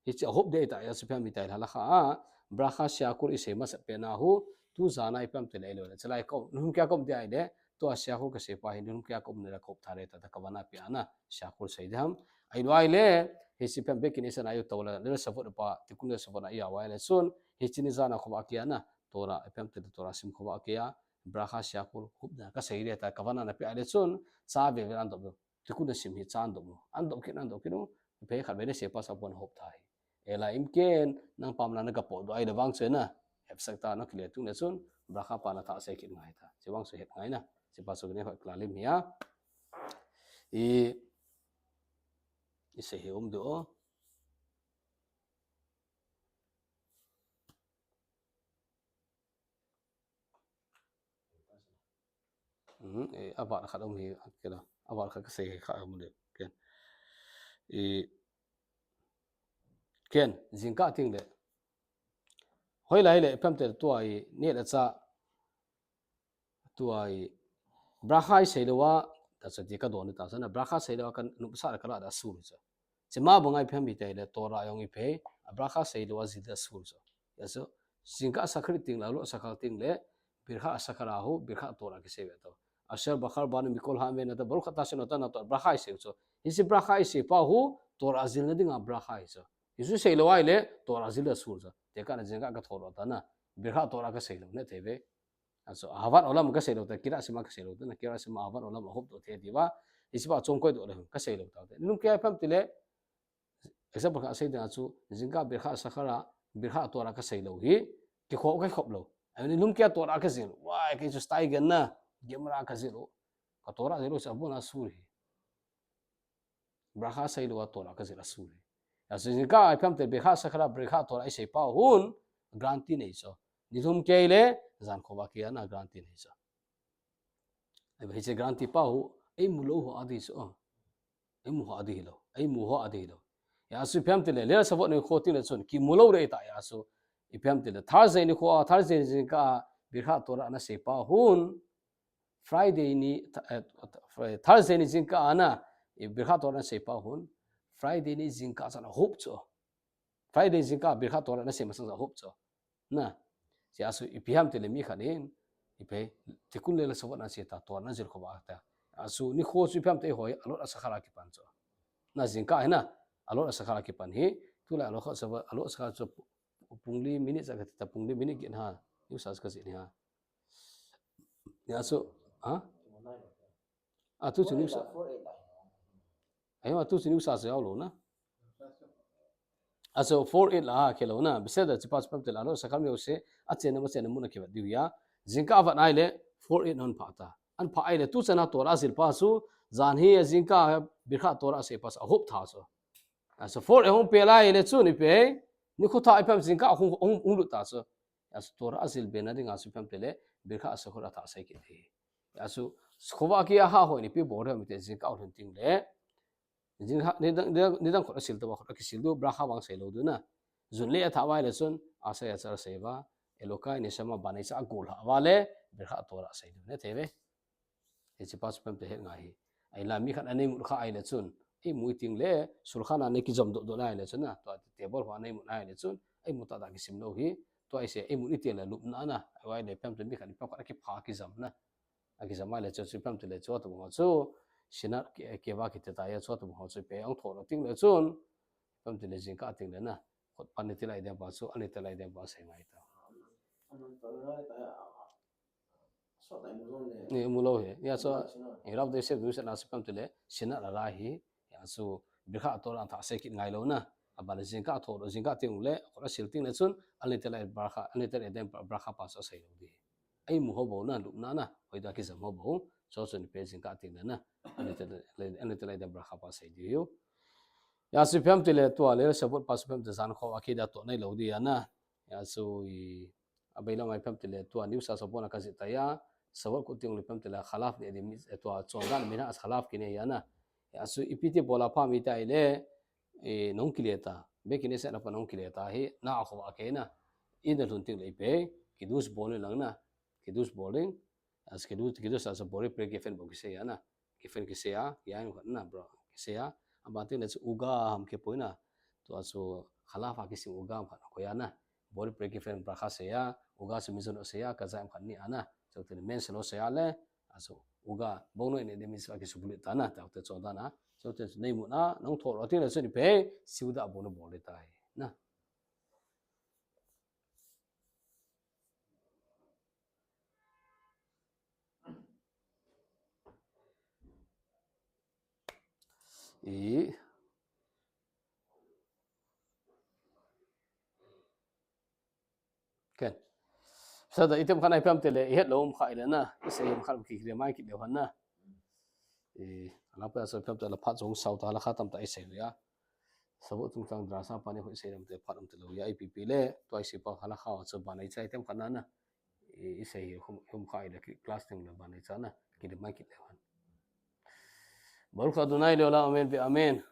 hiche ahop ding ta, ya chu ipi ham itia le halakha a. Bracha shakol isei masat pet na hu, tu jan a ipi ham itia le lou le. Chulai ka um, nilhum kei a ka um ding ahile, tua shakol kasei pa hi, nilhum kei a ka um na le ka hop tha le ta, ta kavana pe a na, shakol sei ding ham. Ahilou ahile, hiche ipi ham beh kini se na yu tau le, Leil Shavuot pa, Tikkun Leil Shavuot na iya vai le chun, hiche ni jan a khovah a kia na, Torah, ipi ham itia le Torah sim khovah a kia, bracha shakol, hop na kasei le ta, kavana na pe ahile chun, cha ve ve an dop lou. Tikkun na sim hi cha an dop lou. An dop kit, an dop kit lou. Pe khat ve le se pa sa pon hop tha hi. Ela imken, nang pamlang na kapoh doh ahile vang chu na. Hepsak ta na kile tung le chun, bracha pa na tha sei kit ngai ta. Chu vang chu het ngai na. Chu pa chu ne hoi klalim hi a. I, isei hi um ding o. Mhm, eh, avat khat um hi, kila. Avat khat kasei kha um le. Ken. I, ken, jingkah ting le. Hoilai le, ipi ham itia le tua hi, neh le chah, tua hi, bracha isei lou a, ta chu ti kadon ta chu na, bracha sei lou a ka nopsa le kala da asur chu. Chuma banga ipi ham itia le Torah jong ipi, a bracha sei lou a jil asur chu. Ya chu, jingkah shachrit ting le, Arba shachar ting le, Birkat shachar a hu, Birkat Torah kisei ve tau. Asher bachar banu mikol ha'am ve'natan, Baruch ata Hashem natan Torah, bracha isei chu. Hiche bracha isei pa hu, Torah jilna dinga bracha hi chu. Hichu sei lou ahile, Torah jil asur chu. Tekah na jingkah kathou lou ta na, Birkat Torah kasei lou, ne thei ve. Achu, Ahavat Olam kasei lou ta, Kiryat Shema kasei lou ta, na Kiryat Shema Ahavat Olam ahop doh thei ti va, hiche pa chom koi doh le, kasei lou ta. Nilhum kei a ipi ham itia le, example khat sei ding a chu, jingkah Birkat shachar a, Birkat Torah kasei lou hi, kikhop, kikhop lou. Ahile nilhum kei a Torah kajil, wai, kei chu style gen na, Gemara kajil lou. Ka Torah jil lou chu abon asur hi. Bracha sei lou a Torah kajil asur hi. Ya chu jingkah ipi ham itia le Birkat shachar a, Birkat Torah isei pa hun, guarantee nei chu. Nilhum kei le, jan khovah a kia na guarantee nei chu. Ahile hiche guarantee pa hu, eimu lou ho a ding chu. Eimu ho a ding hilou. Eimu ho a ding hilou. Ya chu ipi ham itia le, Leil Shavuot nikho ting le chun, kimu lou le ta ya chu. Ipi ham itia le, Thursday nikho a, Thursday jingkah a, Birkat Torah na sei pa hun, Friday ni, eh, Thursday ni jingkah a na, i birkha Torah na seipa hon, Friday ni jingkah chan a hop chu. Friday jingkah birkha Torah na sei masang chan a hop chu. Na, chia chu ipi ham tile mi khat in, ipi, tikun le la sawat na sei ta, Torah na jil khovah ta. Achu nikho chu ipi ham te hoi, alot asakhala kipan chu. Na jingkah hi na, alot asakhala kipan hi, tulai alot khat sawat, alot asakhala chu pung li minute cha kati ta, pung li minute kit ha, niusa ka jih ni ha. Nia chu, ha? A tu chu niusa. Ahi ma tu chu niusa se au lo na. Achu four eight la ha khe lo na. Bese da chipa chipa te la lo sa kam yo se. A chen na ma chen na mun a khe ba diu ya. Jingkah vat ai le four eight non pha ta. An pha ai le tu chan a Torah jil pa chu. Jan hi jingkah birkha Torah sei pa sa hop tha chu. Achu four eight hung pe lai le chu ni pe. Nikho tha ipi ham jingkah hung, hung, hung lut ta chu. Achu Torah jil be na ding a chu ipi ham tile birkha asakol a tha sei kit hi. Achu khovah kia ha hoi ni pi bol ham te jingkah hung ting le. Jingkah, nidang, nidang, nidang khut asil tauva khut akisil diu, bracha vang sei lou diu na. Jun le atha vai le chun, asei achar sei va, Elokai neshama banei cha agol ha va le, birkha Torah sei diu, na thei ve. Hiche pa chu ipi ham te het ngai hi. Ahi la mi khat anei mut kha ai le chun, eimu i ting le, shulchan a nei kijom doh doh nai le chun na, tua table ho anei mut nai le chun, eimu tah tah kisim lou hi, tua i sei, eimu i ting le lupna na, ahivang le ipi ham te mi khat ipi ham khat akipha kijam na. Akijam ai le chu, chu ipi ham tile chu, tua bang ho chu, Shinat ke, keva kiti ta ya, chu tua bang ho chu, pe ang thou lo ting le chun, ipi ham tile jingkah ting le na, khut pan ni ti lai dem pa chu, ani ti lai dem pa sei ngai ta. Ni mu lou hi, ya chu, i rap de se du se na chu ipi ham tile, Shinat la la hi, ya chu, birkha Torah tha sei kit ngai lou na, aban le jingkah thou lo, jingkah ting le, khut asil ting le chun, ani ti lai bracha, ani ti lai dem bracha pa chu sei lou di. Eimu ho bou na, lupna na, hoida kijam ho bou, chu chu ni pe jingkah ting le na, ani ti lai, ani ti lai dem bracha pa sei diu. Ya chu ipi ham tile tua le, shavuot pa chu ipi ham te jan khovah kia toh nai lou di ya na. Ya chu i, abei lang a ipi ham tile tua niusa sa bon a ka jih ta ya, shavuot kut ting le ipi ham tile chalav ne di mi, tua chondan mi na chalav kine ya na. Ya chu ipi ti bol a pha mi ta i le, e, nong kile ta, be kine se na pa nong kile ta hi, na a khovah ke na, i na lhun ting le ipi, kiddush bol ni lang na, kiddush bol ding, Achu kiddush, kiddush a chu bore pre gefen bou kisei a na. Gefen kisei a, ya in khat na, bro, kisei a. Aban teng le chu uga ham kipui na. Tua chu chalav a kisim uga ham khat koi a na. Bore pre gefen bracha sei a, uga chu mizanot sei a, kazayim khat ni a na. Chuteng le men selo sei a le, achu uga, bong noi ne de mitzvah kisubuli ta na, tua te chu dan a. Chuteng chu nei mut na, nong thou lo teng le chu ni pe, seuda bong noi bol le tai. Na. I. Ken. Sa da item khat na ipi ham tile, i het lou um kha i le na. I sei um khat ki kile mai kit le han na. I, ala pa sa ipi ham tile phat jong sau ta la kha tam ta i sei ya. Shavuot tung tang drasa pa ni ho i sei lam te phat um te lou ya ipi pi le. Tua i sei pa kha la kha chu banei cha item khat na na. I, i sei hi hum, hum kha i le ki class teng le banei cha na. Ki de mai kit le han. Baruch Adonai leolam amen ve amen.